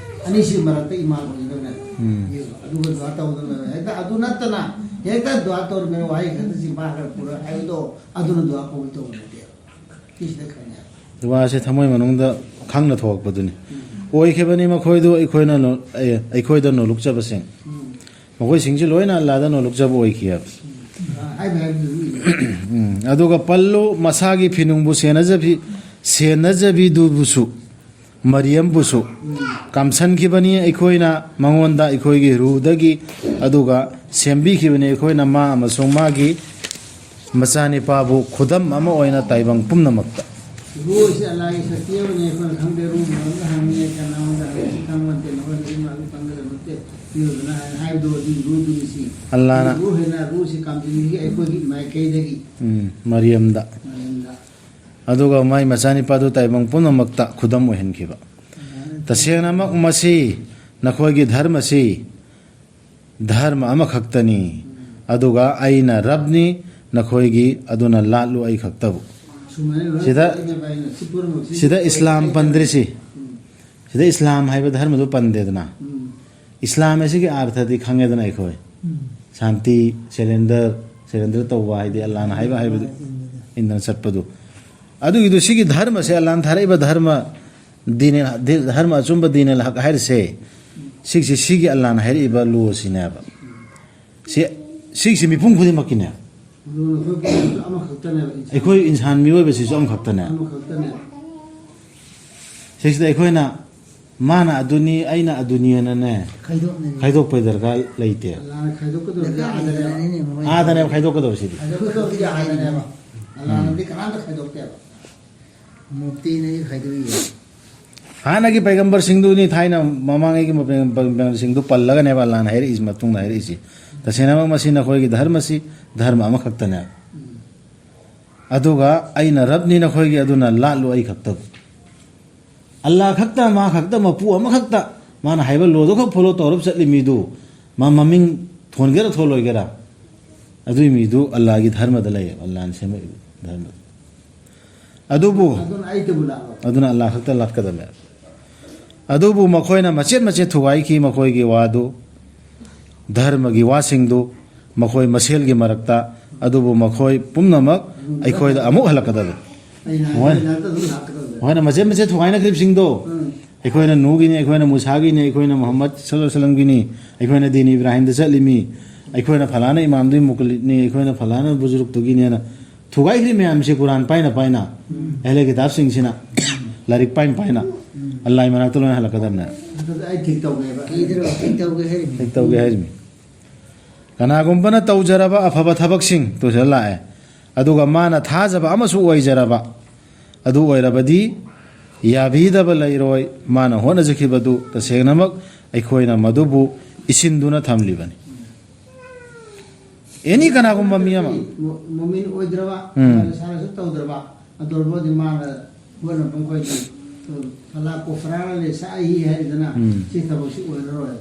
ꯑꯅꯤꯁꯤꯒꯤ ꯃꯔꯛꯇ ꯏꯃꯥꯟ ꯑꯣꯏꯒꯗꯕꯅꯤ꯫ ꯎꯝ꯫ ꯑꯗꯨꯒ ꯗꯨꯋꯥ ꯇꯧꯗꯅ ꯍꯦꯛꯇ ꯑꯗꯨ ꯅꯠꯇꯅ ꯍꯦꯛꯇ ꯗꯨꯋꯥ ꯇꯧꯔꯝꯃꯦ ꯋꯥꯍꯩ ꯈꯛꯇ ꯆꯤꯟꯐꯥ ꯈꯔ ꯄꯨꯔ ꯍꯥꯏꯕꯗꯣ ꯑꯗꯨꯅ ꯗꯨꯋꯥ ꯀꯕꯨꯜ ꯇꯧꯕ ꯅꯠꯇꯦꯕ꯫ ꯁꯤꯁꯤꯗ ꯈꯪꯉꯦ꯫ ꯗꯨꯋꯥꯁꯦ ꯊꯃꯣꯏ ꯃꯅꯨꯡꯗ ꯈꯪꯅ ꯊꯣꯛꯂꯛꯄꯗꯨꯅꯤ꯫ ꯎꯝ꯫ ꯑꯣꯏꯈꯤꯕꯅꯤ ꯃꯈꯣꯏꯗꯨ ꯑꯩꯈꯣꯏꯅ ꯅꯣ-, ꯑꯦ, ꯑꯩꯈꯣꯏꯗ ꯅꯣꯂꯨꯛꯆꯕꯁꯤꯡ꯫ ꯎꯝ꯫ ꯃꯈꯣꯏꯁꯤꯡꯁꯤ ꯂꯣꯏꯅ ꯑꯜꯂꯥꯗ ꯅꯣꯂꯨꯛꯆꯕ ꯑꯣꯏꯈꯤ ꯍꯥꯏꯕ꯫ ꯎꯝ꯫ ꯍꯥꯏꯕ ꯍꯥꯏꯕꯗꯨ ꯎꯝ꯫ ꯑꯗꯨꯒ ꯄꯜꯂꯨ ꯃꯁꯥꯒꯤ ꯐꯤꯅꯨꯡꯕꯨ ꯁꯦꯟꯅꯖꯕꯤ-, ꯁꯦꯟꯅꯖꯕꯤꯗꯨꯕꯨꯁꯨ ꯃꯔꯤꯌꯝꯕꯨꯁꯨ ꯀꯝꯁꯟꯈꯤꯕꯅꯤ ꯑꯩꯈꯣꯏꯅ ꯃꯉꯣꯟꯗ ꯑꯩꯈꯣꯏꯒꯤ ꯔꯨꯍꯗꯒꯤ, ꯑꯗꯨꯒ ꯁꯦꯝꯕꯤꯈꯤꯕꯅꯤ ꯑꯩꯈꯣꯏꯅ ꯃꯥ ꯑꯃꯁꯨꯡ ꯃꯥꯒꯤ ꯃꯆꯥꯅꯤꯄꯥꯕꯨ ꯈꯨꯗꯝ ꯑꯃ ꯑꯣꯏꯅ ꯇꯥꯏꯕꯪ ꯄꯨꯝꯅꯃꯛꯇ꯫ ꯔꯨꯍꯁꯤ ꯑꯜꯂꯥꯍꯒꯤ ꯁꯛꯇꯤ ꯑꯃꯅꯤ, ꯑꯩꯈꯣꯏꯅ ꯈꯪꯗꯦ, ꯔꯨꯍ ꯃꯔꯝꯗ ꯍꯪꯉꯤ, ꯀꯅꯥꯉꯣꯟꯗ ꯍꯪꯉꯤ, ꯁꯤ ꯈꯪꯕ ꯅꯠꯇꯦ, ꯅꯈꯣꯏꯅ ꯔꯨꯍ ꯃꯔꯝꯗ ꯈꯪꯒꯗꯕ ꯅꯠꯇꯦ, ꯄꯤꯔꯨꯗꯅ ꯍꯥꯏꯅ ꯍꯥꯏꯕꯗꯣ ꯑꯗꯨꯒꯤ ꯔꯨꯍꯗꯨꯅꯤ ꯁꯤ꯫ ꯑꯜꯂꯥꯍꯅ ꯔꯨꯍ ꯍꯥꯏꯅ ꯔꯨꯍꯁꯤ ꯀꯥꯝꯖꯤꯟꯕꯤꯈꯤ ꯑꯩꯈꯣꯏꯒꯤ ꯃꯥꯏꯀꯩꯗꯒꯤ꯫ ꯎꯝ, ꯃꯔꯤꯌꯝꯗ꯫ ꯃꯔꯤꯌꯝꯗ꯫ ꯑꯗꯨꯒ ꯃꯥꯏ ꯃꯆꯥꯅꯤꯄꯥꯗꯨ ꯇꯥꯏꯕꯪ ꯄꯨꯝꯅꯃꯛꯇ ꯈꯨꯗꯝ ꯑꯣꯏꯍꯟꯈꯤꯕ꯫ ꯇꯁꯦꯡꯅꯃꯛ ꯃꯁꯤ ꯅꯈꯣꯏꯒꯤ ꯙꯔꯃꯁꯤ ꯙꯔꯃ ꯑꯃꯈꯛꯇꯅꯤ, ꯑꯗꯨꯒ ꯑꯩꯅ ꯔꯕꯅꯤ ꯅꯈꯣꯏꯒꯤ, ꯑꯗꯨꯅ ꯂꯥꯠꯂꯨ ꯑꯩ ꯈꯛꯇꯕꯨ꯫ ꯁꯨꯃꯥꯏꯅ ꯂꯣꯏ ꯁꯤꯗ, ꯇꯧꯔꯤꯅꯦꯕ ꯑꯩꯅ ꯁꯤ ꯄꯨꯝꯅꯃꯛꯁꯤ ꯁꯤꯗ ꯏꯁꯂꯥꯝ ꯄꯟꯗ꯭ꯔꯤꯁꯤ꯫ ꯎꯝ꯫ ꯁꯤꯗ ꯏꯁꯂꯥꯝ ꯍꯥꯏꯕ ꯙꯔꯃꯗꯨ ꯄꯟꯗꯦꯗꯅ꯫ ꯎꯝ꯫ ꯏꯁꯂꯥꯝ ꯑꯁꯤꯒꯤ ꯑꯥꯔꯊꯗꯤ ꯈꯪꯉꯦꯗꯅ ꯑꯩꯈꯣꯏ꯫ ꯎꯝ꯫ ꯁꯥꯟꯇꯤ, ꯁꯦꯔꯦꯟꯗꯔ, ꯁꯦꯔꯦꯟꯗꯔ ꯇꯧꯕ ꯍꯥꯏꯗꯤ ꯑꯜꯂꯥꯅ ꯍꯥꯏꯕ ꯍꯥꯏꯕꯗꯨ ꯏꯟꯗꯅ ꯆꯠꯄꯗꯨ꯫ ꯑꯗꯨꯒꯤꯗꯨ ꯁꯤꯒꯤ ꯙꯔꯃꯁꯦ, ꯑꯜꯂꯥꯅ ꯊꯥꯔꯛꯏꯕ ꯙꯔꯃ, ꯗꯤꯅꯦ-, ꯗꯤ-, ꯙꯔꯃ ꯑꯆꯨꯝꯕ ꯗꯤꯅꯦ ꯍꯛ ꯍꯥꯏꯔꯤꯁꯦ, ꯁꯤꯒꯤꯁꯤ ꯁꯤꯒꯤ ꯑꯜꯂꯥꯅ ꯍꯥꯏꯔꯛꯏꯕ ꯂꯣꯁꯤꯅꯦꯕ꯫ ꯁꯤ, ꯁꯤꯒꯤꯁꯤ ꯃꯤꯄꯨꯝ ꯈꯨꯗꯤꯡꯃꯛꯀꯤꯅꯦ꯫ ꯑꯗꯨꯅ ꯑꯩꯈꯣꯏ ꯄꯨꯝꯅꯃꯛꯁꯨ ꯑꯃꯈꯛꯇꯅꯦꯕ, ꯏꯟꯁꯥꯟ꯫ ꯑꯩꯈꯣꯏ ꯏꯟꯁꯥꯟ ꯃꯤꯑꯣꯏꯕꯁꯤꯁꯨ ꯑꯃꯈꯛꯇꯅꯦ꯫ ꯑꯃꯈꯛꯇꯅꯦꯕ꯫ ꯁꯤꯁꯤꯗ ꯑꯩꯈꯣꯏꯅ ꯃꯥꯅ ꯑꯗꯨꯅꯤ, ꯑꯩꯅ ꯑꯗꯨꯅꯤꯅꯅꯦ, ꯈꯥꯏꯗꯣꯛꯅꯔꯤ꯫ ꯈꯥꯏꯗꯣꯛꯄꯩ ꯗꯔꯀꯥꯔ ꯂꯩꯇꯦ꯫ ꯑꯜꯂꯥꯅ ꯈꯥꯏꯗꯣꯛꯀꯗꯧꯔꯤꯁꯦ ꯗꯔꯀꯥꯔ ꯑꯥꯗꯅꯦꯕ꯫ ꯂꯩꯇꯅꯅꯤꯅꯦ ꯃꯣꯏ꯫ ꯑꯥꯗꯅꯦꯕ ꯈꯥꯏꯗꯣꯛꯀꯗꯧꯔꯤ ꯁꯤꯗꯤ꯫ ꯈꯥꯏꯗꯣꯛꯀꯗꯧꯔꯤꯁꯦ ꯑꯥꯗꯅꯦꯕ꯫ ꯑꯜꯂꯥꯅꯗꯤ ꯀꯅꯥꯝꯇ ꯈꯥꯏꯗꯣꯛꯇꯦꯕ꯫ ꯃꯨꯐꯇꯤꯅ ꯈꯥꯏꯗꯣꯛꯏꯌꯦ꯫ ꯍꯥꯟꯅꯒꯤ ꯄꯩꯒꯝꯕꯔꯁꯤꯡꯗꯨꯅꯤ, ꯊꯥꯏꯅ ꯃꯃꯥꯡꯉꯩꯒꯤ ꯄꯩꯒꯝ-, ꯄꯩꯒꯝꯕꯔꯁꯤꯡꯗꯨ ꯄꯜꯂꯒꯅꯦꯕ ꯑꯜꯂꯥꯅ ꯍꯥꯏꯔꯛꯏꯁꯤ, ꯃꯇꯨꯡꯗ ꯍꯥꯏꯔꯛꯏꯁꯤ꯫ ꯇꯁꯦꯡꯅꯃꯛ ꯃꯁꯤ ꯅꯈꯣꯏꯒꯤ ꯙꯔꯃꯁꯤ ꯙꯔꯃ ꯑꯃꯈꯛꯇꯅꯦ꯫ ꯑꯗꯨꯒ ꯑꯩꯅ ꯔꯕꯅꯤ ꯅꯈꯣꯏꯒꯤ, ꯑꯗꯨꯅ ꯂꯥꯠꯂꯨ ꯑꯩ ꯈꯛꯇꯕꯨ꯫ ꯑꯜꯂꯥ ꯈꯛꯇ, ꯃꯥ ꯈꯛꯇ, ꯃꯄꯨ ꯑꯃꯈꯛꯇ, ꯃꯥꯅ ꯍꯥꯏꯕ ꯂꯣꯗꯨ ꯈꯛ ꯐꯣꯂꯣ ꯇꯧꯔ ꯆꯠꯂꯤ ꯃꯤꯗꯨ, ꯃꯥ ꯃꯃꯤꯡ ꯊꯣꯟꯒꯦꯔꯥ ꯊꯣꯜꯂꯣꯏꯒꯦꯔꯥ, ꯑꯗꯨꯏ ꯃꯤꯗꯨ ꯑꯜꯂꯥꯒꯤ ꯙꯔꯃꯗ ꯂꯩꯌꯦꯕ, ꯑꯜꯂꯥꯅ ꯁꯦꯝꯃꯛꯏꯕ ꯙꯔꯃꯗ꯫ ꯑꯗꯨꯕꯨ ꯑꯗꯨꯅ ꯑꯩꯇꯕꯨ ꯂꯥꯛꯑꯣ꯫ ꯑꯗꯨꯅ ꯑꯜꯂꯥ ꯈꯛꯇ ꯂꯥꯠꯀꯗꯕꯅꯦ꯫ ꯑꯗꯨꯕꯨ ꯃꯈꯣꯏꯅ ꯃꯆꯦꯠ ꯃꯆꯦꯠ ꯊꯨꯒꯥꯏꯈꯤ ꯃꯈꯣꯏꯒꯤ ꯋꯥꯗꯨ, ꯙꯔꯃꯒꯤ ꯋꯥꯁꯤꯡꯗꯨ ꯃꯈꯣꯏ ꯃꯁꯦꯜꯒꯤ ꯃꯔꯛꯇ꯫ ꯑꯗꯨꯕꯨ ꯃꯈꯣꯏ ꯄꯨꯝꯅꯃꯛ ꯑꯩꯈꯣꯏꯗ ꯑꯃꯨꯛ ꯍꯜꯂꯛꯀꯗꯕꯅꯤ꯫ ꯑꯩꯅ ꯍꯣꯏ꯫ ꯍꯥꯏꯕ ꯅꯠꯇ꯭ꯔꯁꯨ ꯂꯥꯛꯀꯗꯕꯅꯤ꯫ ꯃꯈꯣꯏꯅ ꯃꯆꯦꯠ ꯃꯆꯦꯠ ꯊꯨꯒꯥꯏꯅꯈ꯭ꯔꯤꯕꯁꯤꯡꯗꯣ, ꯎꯝ꯫ ꯑꯩꯈꯣꯏꯅ ꯅꯨꯍꯒꯤꯅꯤ, ꯑꯩꯈꯣꯏꯅ ꯃꯨꯁꯥꯒꯤꯅꯤ, ꯑꯩꯈꯣꯏꯅ ꯃꯨꯍꯝꯃꯗ ꯁꯜꯂꯜꯂꯥꯍꯨ ꯑꯂꯩꯍꯤ ꯋꯥꯁꯜꯂꯝꯒꯤꯅꯤ, ꯑꯩꯈꯣꯏꯅ ꯗꯤꯟ ꯏꯕ꯭ꯔꯥꯍꯤꯝꯗ ꯆꯠꯂꯤꯃꯤ, ꯑꯩꯈꯣꯏꯅ ꯐꯂꯥꯅ ꯏꯃꯥꯝꯗꯨꯒꯤ ꯃꯨꯀꯜꯂꯤꯗꯅꯤ, ꯑꯩꯈꯣꯏꯅ ꯐꯂꯥꯅ ꯕꯨꯖꯨꯔꯨꯛꯇꯨꯒꯤꯅꯦꯅ ꯊꯨꯒꯥꯏꯈ꯭ꯔꯤ ꯃꯌꯥꯝꯁꯦ ꯀꯨꯔꯥꯟ ꯄꯥꯏꯅ ꯄꯥꯏꯅ, ꯎꯝ꯫ ꯑꯍꯂꯦ ꯀꯤꯇꯥꯕꯁꯤꯡꯁꯤꯅ ꯂꯥꯏꯔꯤꯛ ꯄꯥꯏꯅ ꯄꯥꯏꯅ ꯎꯝ꯫ ꯑꯜꯂꯥꯍꯒꯤ ꯃꯅꯥꯛꯇ ꯂꯣꯏꯅ ꯍꯜꯂꯛꯀꯗꯕꯅꯦ꯫ ꯑꯗꯨꯗ ꯑꯩ ꯊꯤꯛ ꯇꯧꯒꯦꯕ꯫ ꯊꯤꯛ ꯇꯧꯒꯦ ꯍꯥꯏꯔꯤꯃꯤ꯫ ꯊꯤꯛ ꯇꯧꯒꯦ ꯍꯥꯏꯔꯤꯃꯤ꯫ ꯀꯅꯥꯒꯨꯝꯕꯅ ꯇꯧꯖꯔꯕ ꯑꯐꯕ ꯊꯕꯛꯁꯤꯡ ꯇꯨꯁꯤꯗ ꯂꯥꯛꯑꯦ, ꯑꯗꯨꯒ ꯃꯥꯅ ꯊꯥꯖꯕ ꯑꯃꯁꯨ ꯑꯣꯏꯖꯔꯕ ꯑꯗꯨ ꯑꯣꯏꯔꯕꯗꯤ, ꯌꯥꯕꯤꯗꯕ ꯂꯩꯔꯣꯏ꯫ ꯃꯥꯅ ꯍꯣꯠꯅꯖꯈꯤꯕꯗꯨ ꯇꯁꯦꯡꯅꯃꯛ ꯑꯩꯈꯣꯏꯅ ꯃꯗꯨꯕꯨ ꯏꯁꯤꯟꯗꯨꯅ ꯊꯝꯂꯤꯕꯅꯤ꯫ ꯑꯦꯅꯤ ꯀꯅꯥꯒꯨꯝꯕ ꯃꯤ ꯑꯃ꯫ ꯃꯨ-, ꯃꯨꯃꯤꯟ ꯑꯣꯏꯗ꯭ꯔꯕ, ꯎꯝ꯫ ꯁꯥꯔꯁꯨ ꯇꯧꯗ꯭ꯔꯕ, ꯑꯗꯨ ꯑꯣꯏꯔꯕꯗꯤ ꯃꯥꯅ ꯍꯣꯠꯅꯕ ꯃꯈꯣꯏꯗꯤ, ꯐꯂꯥ ꯀꯣꯐꯔꯥꯅ ꯂꯩ ꯁꯥꯏ ꯍꯥꯏꯗꯅ, ꯎꯝ꯫ ꯁꯤ ꯊꯕꯛꯁꯤ ꯑꯣꯏꯔꯔꯣꯏ꯫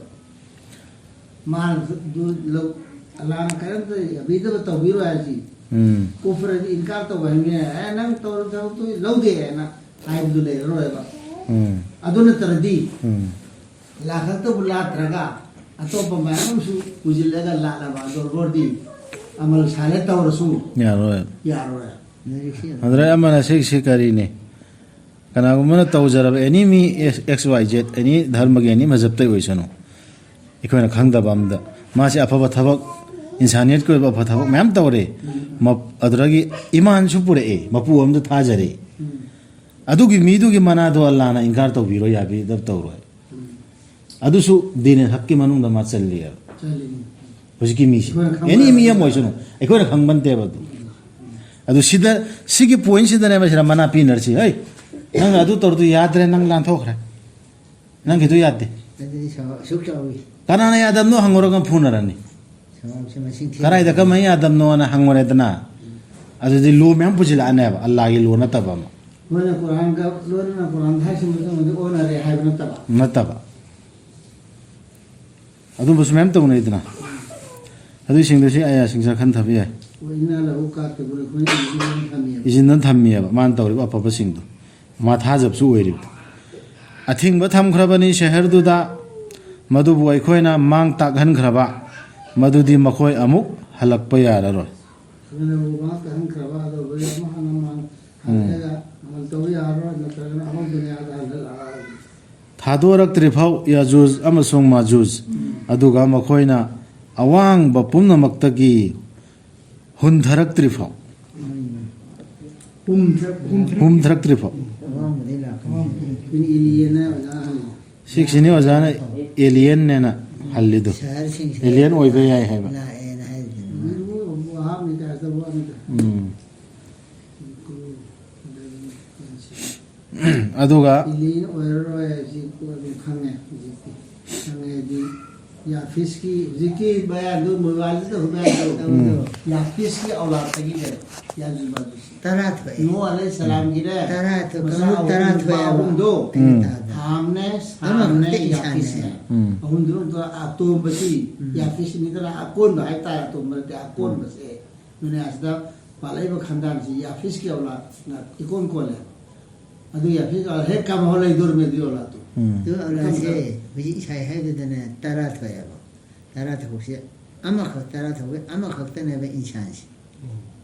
ꯃꯥꯅ ꯑꯗꯨ ꯂꯧ-, ꯑꯜꯂꯥꯍꯅ ꯀꯔꯤꯝꯇ ꯌꯥꯕꯤꯗꯕ ꯇꯧꯕꯤꯔꯣꯏ ꯍꯥꯏꯁꯤ꯫ ꯎꯝ꯫ ꯀꯨꯐꯔꯗꯤ ꯏꯟꯀꯥꯔ ꯇꯧꯕ ꯍꯥꯏꯕꯅꯤꯅ, "ꯑꯦ, ꯅꯪ ꯇꯧꯔ ꯊꯕꯛꯇꯨ ꯂꯧꯗꯦ" ꯍꯥꯏꯅ ꯍꯥꯏꯕꯗꯨ ꯂꯩꯔꯔꯣꯏꯕ꯫ ꯎꯝ꯫ ꯑꯗꯨ ꯅꯠꯇ꯭ꯔꯗꯤ ꯎꯝ꯫ ꯂꯥꯈꯛꯇꯕꯨ ꯂꯥꯠꯇ꯭ꯔꯒ ꯑꯇꯣꯞꯄ ꯃꯌꯥꯝ ꯑꯃꯁꯨ ꯄꯨꯁꯤꯜꯂꯒ ꯂꯥꯠꯂꯕ ꯑꯗꯨ ꯑꯣꯏꯔꯗꯤ ꯑꯃꯜ ꯁꯥꯂꯦ ꯇꯧꯔꯁꯨ ꯌꯥꯔꯣꯏ꯫ ꯌꯥꯔꯣꯏ꯫ ꯂꯥꯏꯔꯤꯛꯁꯤ ꯌꯥꯝ ꯑꯗꯨꯗ ꯑꯃꯅ ꯁꯤꯒꯤꯁꯤ ꯀꯔꯤꯅꯤ? ꯀꯅꯥꯒꯨꯝꯕꯅ ꯇꯧꯖꯔꯕ ꯑꯦꯅꯤ ꯃꯤ ꯑꯦꯛꯁ ꯋꯥꯏ ꯖꯦꯠ, ꯑꯦꯅꯤ ꯙꯔꯃꯒꯤ, ꯑꯦꯅꯤ ꯃꯖꯍꯕꯇꯩ ꯑꯣꯏꯁꯅꯨ, ꯑꯩꯈꯣꯏꯅ ꯈꯪꯗꯕ ꯑꯃꯗ ꯃꯥꯁꯤ ꯑꯐꯕ ꯊꯕꯛ, ꯏꯟꯁꯥꯅꯤꯌꯠꯀꯤ ꯑꯣꯏꯕ ꯑꯐꯕ ꯊꯕꯛ ꯃꯌꯥꯝ ꯇꯧꯔꯦ꯫ ꯃ-, ꯑꯗꯨꯗꯒꯤ ꯏꯃꯥꯟꯁꯨ ꯄꯨꯔꯛꯑꯦ, ꯃꯄꯨ ꯑꯃꯗ ꯊꯥꯖꯔꯦ꯫ ꯎꯝ꯫ ꯑꯗꯨꯒꯤ ꯃꯤꯗꯨꯒꯤ ꯃꯅꯥꯗꯣ ꯑꯜꯂꯥꯅ ꯏꯟꯀꯥꯔ ꯇꯧꯕꯤꯔꯣꯏ, ꯌꯥꯕꯤꯗꯕ ꯇꯧꯔꯣꯏ꯫ ꯎꯝ꯫ ꯑꯗꯨꯁꯨ ꯗꯤꯅꯦ ꯍꯛꯀꯤ ꯃꯅꯨꯡꯗ ꯃꯥ ꯆꯜꯂꯤꯑꯕ꯫ ꯆꯜꯂꯤꯅꯤ꯫ ꯍꯧꯖꯤꯛꯀꯤ ꯃꯤꯁꯦ꯫ ꯑꯩꯈꯣꯏꯅ ꯈꯪꯕ ꯑꯦꯅꯤ ꯃꯤ ꯑꯃ ꯌꯥꯕ ꯑꯣꯏꯁꯅꯨ, ꯑꯩꯈꯣꯏꯅ ꯈꯪꯕ ꯅꯠꯇꯦꯕ ꯑꯗꯨ꯫ ꯑꯗꯨ ꯁꯤꯗ, ꯁꯤꯒꯤ ꯄꯣꯏꯟꯁꯤꯗꯅꯦꯕ ꯁꯤꯗ ꯃꯅꯥ ꯄꯤꯅꯔꯁꯤ꯫ "ꯍꯩ, ꯅꯪꯅ ꯑꯗꯨ ꯇꯧꯔꯗꯨ ꯌꯥꯗ꯭ꯔꯦ, ꯅꯪ ꯂꯥꯟꯊꯣꯛꯈ꯭ꯔꯦ꯫ ꯅꯪꯒꯤꯗꯨ ꯌꯥꯗꯦ꯫ ꯑꯗꯨꯗꯤ ꯁ-, ꯑꯁꯨꯛ ꯆꯥꯎꯏ꯫ ꯀꯅꯥꯅ ꯌꯥꯗꯕꯅꯣ ꯍꯪꯉꯨꯔꯒ ꯐꯨꯅꯔꯅꯤ꯫ ꯁꯃꯥꯖꯁꯦ ꯃꯁꯤꯡ ꯊꯤ-, ꯀꯗꯥꯏꯗ ꯀꯃꯥꯏꯅ ꯌꯥꯗꯕꯅꯣꯅ ꯍꯪꯉꯨꯔꯦꯗꯅ꯫ ꯑꯗꯨꯗꯤ ꯂꯣ ꯃꯌꯥꯝ ꯄꯨꯁꯤꯜꯂꯛꯑꯅꯦꯕ, ꯑꯜꯂꯥꯒꯤ ꯂꯣ ꯅꯠꯇꯕ ꯑꯃ꯫ ꯃꯣꯏꯅ ꯀꯨꯔꯥꯟꯒ ꯂꯣꯏꯅꯅ ꯀꯨꯔꯥꯟꯗ ꯍꯥꯏꯁꯤꯡꯕꯗꯨ ꯑꯃꯗꯤ ꯑꯣꯟꯅꯔꯦ ꯍꯥꯏꯕ ꯅꯠꯇꯕ꯫ ꯅꯠꯇꯕ꯫ ꯑꯗꯨꯝꯕꯁꯨ ꯃꯌꯥꯝ ꯇꯧꯅꯩꯗꯅ꯫ ꯑꯗꯨꯏꯁꯤꯡꯗꯨ ꯁꯤ ꯑꯌꯥꯁꯤꯡꯁꯤꯗ ꯈꯟꯊꯕ ꯌꯥꯏ꯫ ꯍꯣꯏ, ꯏꯟꯅꯥ ꯂꯍꯨ ꯀꯥꯇꯤꯕꯨꯟ ꯑꯩꯈꯣꯏꯅ ꯏꯟꯖꯤꯟꯗ ꯊꯝꯃꯦꯕ꯫ ꯏꯟꯖꯤꯟꯗ ꯊꯝꯃꯤꯑꯕ ꯃꯥꯅ ꯇꯧꯔꯤꯕ ꯑꯐꯕꯁꯤꯡꯗꯣ꯫ ꯃꯥ ꯊꯥꯖꯕꯁꯨ ꯑꯣꯏꯔꯤꯕꯗꯣ꯫ ꯑꯊꯤꯡꯕ ꯊꯝꯈ꯭ꯔꯕꯅꯤ ꯁꯍꯔꯗꯨꯗ, ꯃꯗꯨꯕꯨ ꯑꯩꯈꯣꯏꯅ ꯃꯥꯡ ꯇꯥꯛꯍꯟꯈ꯭ꯔꯕ, ꯃꯗꯨꯗꯤ ꯃꯈꯣꯏ ꯑꯃꯨꯛ ꯍꯜꯂꯛꯄ ꯌꯥꯔꯔꯣꯏ꯫ ꯑꯗꯨꯅꯕꯨ ꯃꯥꯡ ꯇꯥꯛꯍꯟꯈ꯭ꯔꯕ, ꯑꯗꯨꯕꯨ ꯑꯃꯨꯛ ꯍꯟꯅ ꯃꯥꯡ ꯎꯝ꯫ ꯍꯜꯂꯒ ꯑꯃꯨꯛ ꯇꯧꯕ ꯌꯥꯔꯔꯣꯏ, ꯅꯠꯇ꯭ꯔꯒꯅ ꯑꯃꯨꯛ ꯗꯨꯅꯤꯌꯥꯗ ꯍꯜꯍꯜꯂꯛꯑꯔꯣꯏ꯫ ꯊꯥꯗꯣꯔꯛꯇ꯭ꯔꯤꯐꯥꯎ ꯌꯥꯖꯨꯖ ꯑꯃꯁꯨꯡ ꯃꯥꯖꯨꯖ, ꯎꯝ꯫ ꯑꯗꯨꯒ ꯃꯈꯣꯏꯅ ꯑꯋꯥꯡꯕ ꯄꯨꯝꯅꯃꯛꯇꯒꯤ ꯍꯨꯟꯊꯔꯛꯇ꯭ꯔꯤꯐꯥꯎ꯫ ꯎꯝ꯫ ꯄꯨꯝꯊꯔꯛ-, ꯄꯨꯝꯊꯔꯛ-, ꯍꯨꯝꯊꯔꯛꯇ꯭ꯔꯤꯐꯥꯎ꯫ ꯑꯋꯥꯡꯕꯗꯩ ꯂꯥꯛꯀꯅꯤ꯫ ꯑꯩꯈꯣꯏꯅ ꯑꯦꯂꯤꯌꯟ ꯍꯥꯏ ꯑꯣꯖꯥꯅ ꯍꯪꯉꯤ꯫ ꯁꯤꯛꯁꯤꯅꯤ ꯑꯣꯖꯥꯅ ꯑꯦꯂꯤꯌꯟꯅꯦꯅ ꯍꯜꯂꯤꯗꯣ꯫ ꯁꯍꯔꯁꯤꯡꯁꯤꯗ ꯑꯦꯂꯤꯌꯟ ꯑꯣꯏꯕ ꯌꯥꯏ ꯍꯥꯏꯕ꯫ ꯂꯥꯛꯑꯦꯅ ꯍꯥꯏꯗꯨꯅ꯫ ꯎꯝ, ꯋꯥꯍꯪꯅꯤ ꯀꯥꯏ ꯇꯧꯕ ꯋꯥꯅꯤꯗ꯫ ꯎꯝ꯫ ꯑꯗꯨꯒ ꯑꯦꯂꯤꯌꯟ ꯑꯣꯏꯔꯔꯣꯏ ꯍꯥꯏꯁꯤ ꯑꯗꯨꯝ ꯈꯪꯉꯦ ꯍꯧꯖꯤꯛꯇꯤ꯫ ꯈꯪꯉꯦ ꯍꯥꯏꯗꯤ ꯌꯥꯐꯤꯁꯀꯤ ꯍꯧꯖꯤꯛꯀꯤ ꯕꯌꯥꯟꯗꯨ ꯃꯣꯕꯥꯏꯜꯗ ꯇꯧꯕ ꯕꯌꯥꯟꯗꯨ꯫ ꯎꯝ꯫ ꯌꯥꯐꯤꯁꯀꯤ ꯑꯧꯂꯥꯗꯇꯒꯤꯅꯦ꯫ ꯌꯥꯖꯨꯖ ꯃꯥꯖꯨꯖ꯫ ꯇꯔꯥꯊꯣꯏ꯫ ꯅꯣ ꯑꯂꯩꯍꯤ ꯁꯂꯥꯝꯒꯤꯅꯦ꯫ ꯇꯔꯥꯊꯣꯏ꯫ ꯃꯆꯥ ꯀꯥꯡꯂꯨꯞ ꯑꯍꯨꯝ, ꯇꯔꯥꯊꯣꯏ ꯅꯨꯄꯥ ꯍꯥꯏꯕ꯫ ꯑꯍꯨꯝꯗꯣ꯫ ꯎꯝ꯫ ꯍꯥꯝꯅꯦ, ꯁꯥꯝꯅꯦ, ꯑꯃꯈꯛꯇ ꯏꯁꯥꯅꯦ꯫ ꯌꯥꯐꯤꯁꯅꯦ꯫ ꯎꯝ꯫ ꯑꯍꯨꯝꯗꯨ ꯑꯝꯇ ꯑꯇꯣꯝꯕꯁꯤ ꯎꯝ꯫ ꯌꯥꯐꯤꯁꯅꯤꯗꯅ ꯑꯀꯣꯟꯕ ꯍꯥꯏꯇꯥꯔꯦ, ꯑꯇꯣꯝꯕ ꯅꯠꯇꯦ, ꯑꯀꯣꯟꯕꯁꯦ꯫ ꯗꯨꯅꯤꯌꯥꯁꯤꯗ ꯄꯥꯜꯂꯛꯏꯕ ꯈꯟꯗꯥꯡꯁꯤ ꯌꯥꯐꯤꯁꯀꯤ ꯑꯧꯂꯥꯗꯅ ꯏꯀꯣꯟ ꯀꯣꯜꯂꯦ꯫ ꯑꯗꯨ ꯌꯥꯐꯤꯁꯀꯤ ꯑꯧꯂꯥꯗ ꯍꯦꯛ ꯀꯥꯕ ꯍꯧꯔ ꯂꯩꯗꯣꯔꯤꯃꯤ ꯑꯗꯨꯒꯤ ꯑꯧꯂꯥꯗꯇꯣ꯫ ꯎꯝ꯫ ꯑꯗꯨ ꯑꯧꯂꯥꯗꯁꯦ ꯃꯇꯝꯗ ꯍꯧꯖꯤꯛ ꯏꯁꯥꯏ ꯍꯥꯏꯕꯗꯨꯗꯅꯦ ꯇꯔꯥꯊꯣꯏ ꯍꯥꯏꯕ꯫ ꯇꯔꯥꯊꯣꯏꯁꯦ ꯑꯃꯈꯛ, ꯇꯔꯥꯊꯣꯏ ꯑꯃꯈꯛꯇꯅꯦꯕ ꯏꯟꯁꯥꯟꯁꯦ꯫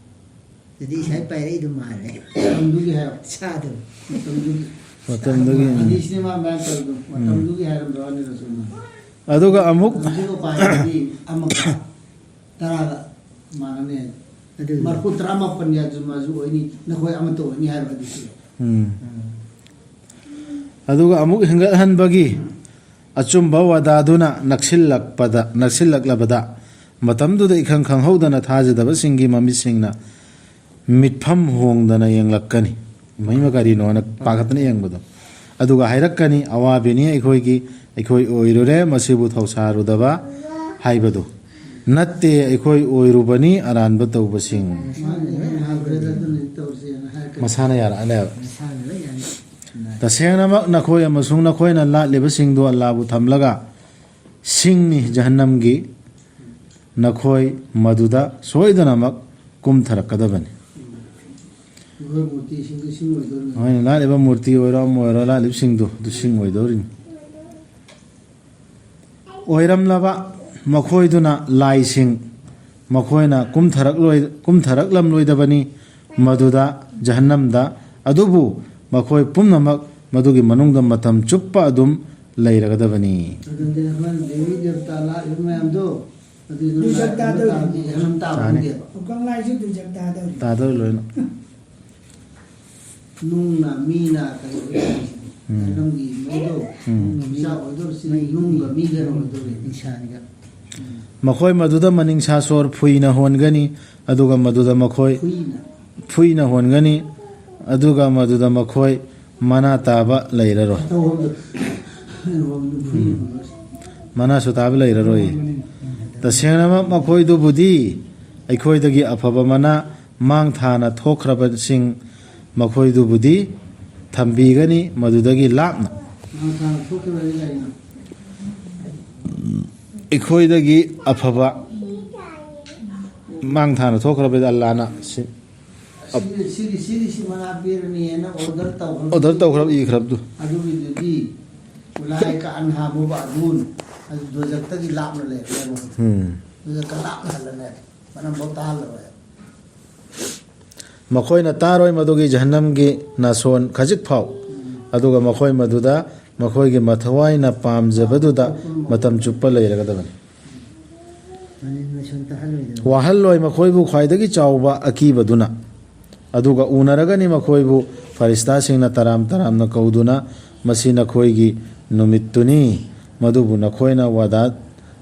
ꯑꯗꯨꯗꯤ ꯏꯁꯥꯏ ꯄꯥꯏꯔꯛꯏꯗꯣ ꯃꯥꯜꯂꯦ꯫ ꯃꯇꯝꯗꯨꯒꯤ ꯍꯥꯏꯌꯣ꯫ ꯁꯥꯗꯣ꯫ ꯃꯇꯝꯗꯨꯒꯤ꯫ ꯃꯇꯝꯗꯨꯒꯤ꯫ ꯍꯗꯤꯁꯅꯦ ꯃꯥ ꯃꯌꯥꯝ ꯇꯧꯔꯤꯗꯣ꯫ ꯎꯝ꯫ ꯃꯇꯝꯗꯨꯒꯤ ꯍꯥꯏꯔꯝꯕ ꯋꯥꯅꯤ ꯔꯁꯨꯜꯅ꯫ ꯑꯗꯨꯒ ꯑꯃꯨꯛ ꯍꯧꯖꯤꯛ ꯎꯄꯥꯏꯗꯤ ꯑꯃꯒ ꯇꯔꯥꯒ ꯃꯥꯟꯅꯅꯤ ꯍꯥꯏ꯫ ꯑꯗꯨ ꯃꯔꯐꯨ ꯇꯔꯥꯃꯥꯄꯟ ꯌꯥꯖꯨꯖ ꯃꯥꯖꯨꯖ ꯑꯣꯏꯅꯤ, ꯅꯈꯣꯏ ꯑꯃꯠꯇ ꯑꯣꯏꯅꯤ ꯍꯥꯏꯕ ꯍꯗꯤꯁꯁꯦ꯫ ꯎꯝ꯫ ꯎꯝ꯫ ꯑꯗꯨꯒ ꯑꯃꯨꯛ ꯍꯦꯟꯒꯠꯍꯟꯕꯒꯤ ꯑꯆꯨꯝꯕ ꯋꯥꯗꯥꯗꯨꯅ ꯅꯛꯁꯤꯜꯂꯛꯄꯗ, ꯅꯛꯁꯤꯜꯂꯛꯂꯕꯗ, ꯃꯇꯝꯗꯨꯗ ꯏꯈꯪ ꯈꯪꯍꯧꯗꯅ ꯊꯥꯖꯗꯕꯁꯤꯡꯒꯤ ꯃꯃꯤꯠꯁꯤꯡꯅ ꯃꯤꯠꯐꯝ ꯍꯣꯡꯗꯅ ꯌꯦꯡꯂꯛꯀꯅꯤ꯫ ꯃꯍꯤꯃ ꯀꯔꯤꯅꯣꯅ ꯄꯥꯈꯠꯇꯅ ꯌꯦꯡꯕꯗꯣ꯫ ꯑꯗꯨꯒ ꯍꯥꯏꯔꯛꯀꯅꯤ, "ꯑꯋꯥꯕꯤꯅꯤ ꯑꯩꯈꯣꯏꯒꯤ, ꯑꯩꯈꯣꯏ ꯑꯣꯏꯔꯨꯔꯦ, ꯃꯁꯤꯕꯨ ꯊꯧꯁꯥꯔꯨꯗꯕ ꯍꯥꯏꯕꯗꯨ ꯅꯠꯇꯦ, ꯑꯩꯈꯣꯏ ꯑꯣꯏꯔꯨꯕꯅꯤ ꯑꯔꯥꯟꯕ ꯇꯧꯕꯁꯤꯡ"꯫ ꯃꯁꯥꯅ ꯌꯥꯔꯛꯑꯅꯦꯕ꯫ ꯃꯁꯥꯅ ꯂꯣꯏ ꯌꯥꯅꯤ꯫ ꯇꯁꯦꯡꯅꯃꯛ ꯅꯈꯣꯏ ꯑꯃꯁꯨꯡ ꯅꯈꯣꯏꯅ ꯂꯥꯠꯂꯤꯕꯁꯤꯡꯗꯨ ꯑꯜꯂꯥꯕꯨ ꯊꯝꯂꯒ ꯁꯤꯡꯅꯤ ꯖꯍꯟꯅꯝꯒꯤ, ꯅꯈꯣꯏ ꯃꯗꯨꯗ ꯁꯣꯏꯗꯅꯃꯛ ꯀꯨꯝꯊꯔꯛꯀꯗꯕꯅꯤ꯫ ꯑꯩꯈꯣꯏ ꯃꯨꯔꯇꯤꯁꯤꯡꯗꯨ ꯁꯤꯡ ꯑꯣꯏꯗꯣꯏꯅꯤ꯫ ꯍꯣꯏꯅꯦ, ꯂꯥꯠꯂꯤꯕ ꯃꯨꯔꯇꯤ ꯑꯣꯏꯔꯣ, ꯑꯃ ꯑꯣꯏꯔꯣ, ꯂꯥꯠꯂꯤꯕꯁꯤꯡꯗꯨ ꯑꯗꯨ ꯁꯤꯡ ꯑꯣꯏꯗꯧꯔꯤꯅꯤ꯫ ꯑꯣꯏꯔꯝꯂꯕ ꯃꯈꯣꯏꯗꯨꯅ ꯂꯥꯏꯁꯤꯡ, ꯃꯈꯣꯏꯅ ꯀꯨꯝꯊꯔꯛꯂꯣꯏ-, ꯀꯨꯝꯊꯔꯛꯂꯝꯂꯣꯏꯗꯕꯅꯤ ꯃꯗꯨꯗ, ꯖꯍꯟꯅꯝꯗ, ꯑꯗꯨꯕꯨ ꯃꯈꯣꯏ ꯄꯨꯝꯅꯃꯛ ꯃꯗꯨꯒꯤ ꯃꯅꯨꯡꯗ ꯃꯇꯝ ꯆꯨꯞꯄ ꯑꯗꯨꯝ ꯂꯩꯔꯒꯗꯕꯅꯤ꯫ ꯑꯗꯨꯗꯤ ꯑꯩꯈꯣꯏꯅ ꯗꯦꯕꯤ ꯗꯦꯕꯇꯥ ꯂꯥꯛꯂꯤꯕ ꯃꯌꯥꯝꯗꯣ, ꯑꯗꯨꯗꯤ ꯑꯗꯨꯝ ꯗꯨꯖꯛ ꯂꯥꯛꯂꯤꯕ ꯇꯥꯗꯧꯔꯤ꯫ ꯃꯇꯝꯗꯤ ꯖꯍꯟꯅꯝ ꯇꯥꯕ ꯇꯥꯅꯤ꯫ ꯅꯠꯇꯦꯕ꯫ ꯀꯪꯂꯥꯏꯁꯨ ꯗꯨꯖꯛ ꯇꯥꯗꯧꯔꯤ꯫ ꯇꯥꯗꯧꯔꯤ ꯂꯣꯏꯅ꯫ ꯅꯨꯡꯅ ꯃꯤꯅ ꯀꯩ ꯑꯣꯏꯗꯣꯏꯅꯣ? ꯎꯝ꯫ ꯅꯪꯒꯤ ꯃꯩꯗꯣ ꯎꯝ꯫ ꯃꯤꯆꯥ ꯑꯣꯏꯗꯧꯔꯤꯁꯤ ꯅꯨꯡꯒ ꯃꯤꯒꯅ ꯑꯣꯏꯗꯧꯔꯤ꯫ ꯅꯤꯁꯥꯅꯤꯒ꯫ ꯃꯈꯣꯏ ꯃꯗꯨꯗ ꯃꯅꯤꯡꯁꯥ ꯁꯣꯔ ꯐꯨꯏꯅ ꯍꯣꯟꯒꯅꯤ, ꯑꯗꯨꯒ ꯃꯗꯨꯗ ꯃꯈꯣꯏ ꯐꯨꯏꯅ꯫ ꯐꯨꯏꯅ ꯍꯣꯟꯒꯅꯤ, ꯑꯗꯨꯒ ꯃꯗꯨꯗ ꯃꯈꯣꯏ ꯃꯅꯥ ꯇꯥꯕ ꯂꯩꯔꯔꯣꯏ꯫ ꯑꯇꯧꯕꯗꯣ꯫ ꯑꯇꯧꯕꯗꯣ ꯐꯨꯏꯅ ꯎꯝ꯫ ꯍꯣꯟꯒꯅꯤ꯫ ꯃꯅꯥꯁꯨ ꯇꯥꯕ ꯂꯩꯔꯔꯣꯏ꯫ ꯇꯁꯦꯡꯅꯃꯛ ꯃꯈꯣꯏꯗꯨꯕꯨꯗꯤ ꯑꯩꯈꯣꯏꯗꯒꯤ ꯑꯐꯕ ꯃꯅꯥ ꯃꯥꯡ ꯊꯥꯅ ꯊꯣꯛꯈ꯭ꯔꯕꯁꯤꯡ ꯃꯈꯣꯏꯗꯨꯕꯨꯗꯤ ꯊꯝꯕꯤꯒꯅꯤ, ꯃꯗꯨꯗꯒꯤ ꯂꯥꯞꯅ꯫ ꯃꯥꯡ ꯊꯥꯅ ꯊꯣꯛꯈꯤꯕ ꯍꯥꯏꯗꯤ ꯀꯔꯤꯅꯣ? ꯑꯩꯈꯣꯏꯗꯒꯤ ꯑꯐꯕ ꯃꯥꯡ ꯊꯥꯅ ꯊꯣꯛꯈ꯭ꯔꯕꯗꯤ ꯑꯜꯂꯥꯅ ꯁꯤ-, ꯁꯤꯒꯤ, ꯁꯤꯒꯤ, ꯁꯤꯒꯤ ꯁꯤ ꯃꯅꯥ ꯄꯤꯔꯅꯤꯅ order ꯇꯧꯈ꯭ꯔꯕ order ꯇꯧꯈ꯭ꯔꯕ ꯏꯈ꯭ꯔꯕꯗꯨ꯫ ꯑꯗꯨꯒꯤꯗꯨꯗꯤ ꯎꯂꯥꯏꯀ ꯑꯟꯍꯥ ꯃꯨꯕꯥꯗꯨꯟ, ꯑꯗꯨ ꯗꯣꯖꯛꯇꯒꯤ ꯂꯥꯞꯅ ꯂꯩꯔꯦ꯫ ꯎꯝ꯫ ꯗꯣꯖꯛꯀ ꯂꯥꯞꯅ ꯍꯜꯂꯅꯦ꯫ ꯃꯅꯝꯐꯥꯎ ꯇꯥꯍꯜꯂꯔꯣꯏ꯫ ꯃꯈꯣꯏꯅ ꯇꯥꯔꯣꯏ ꯃꯗꯨꯒꯤ ꯖꯍꯟꯅꯝꯒꯤ ꯅꯥꯁꯣꯟ ꯈꯖꯤꯛ ꯐꯥꯎ꯫ ꯑꯗꯨꯒ ꯃꯈꯣꯏ ꯃꯗꯨꯗ ꯃꯈꯣꯏꯒꯤ ꯃꯊꯋꯥꯏꯅ ꯄꯥꯝꯖꯕꯗꯨꯗ ꯃꯇꯝ ꯆꯨꯞꯄ ꯂꯩꯔꯒꯗꯕꯅꯤ꯫ ꯃꯅꯤꯟ ꯃꯁꯣꯟ ꯇꯥꯍꯜꯂꯣꯏꯗꯕ꯫ ꯋꯥꯍꯜꯂꯣꯏ ꯃꯈꯣꯏꯕꯨ ꯈ꯭ꯋꯥꯏꯗꯒꯤ ꯆꯥꯎꯕ ꯑꯀꯤꯕꯗꯨꯅ꯫ ꯑꯗꯨꯒ ꯎꯅꯔꯒꯅꯤ ꯃꯈꯣꯏꯕꯨ ꯐꯔꯤꯁꯇꯥꯁꯤꯡꯅ ꯇꯔꯥꯝ ꯇꯔꯥꯝꯅ ꯀꯧꯗꯨꯅ, "ꯃꯁꯤ ꯅꯈꯣꯏꯒꯤ ꯅꯨꯃꯤꯠꯇꯨꯅꯤ, ꯃꯗꯨꯕꯨ ꯅꯈꯣꯏꯅ ꯋꯥꯗꯥ,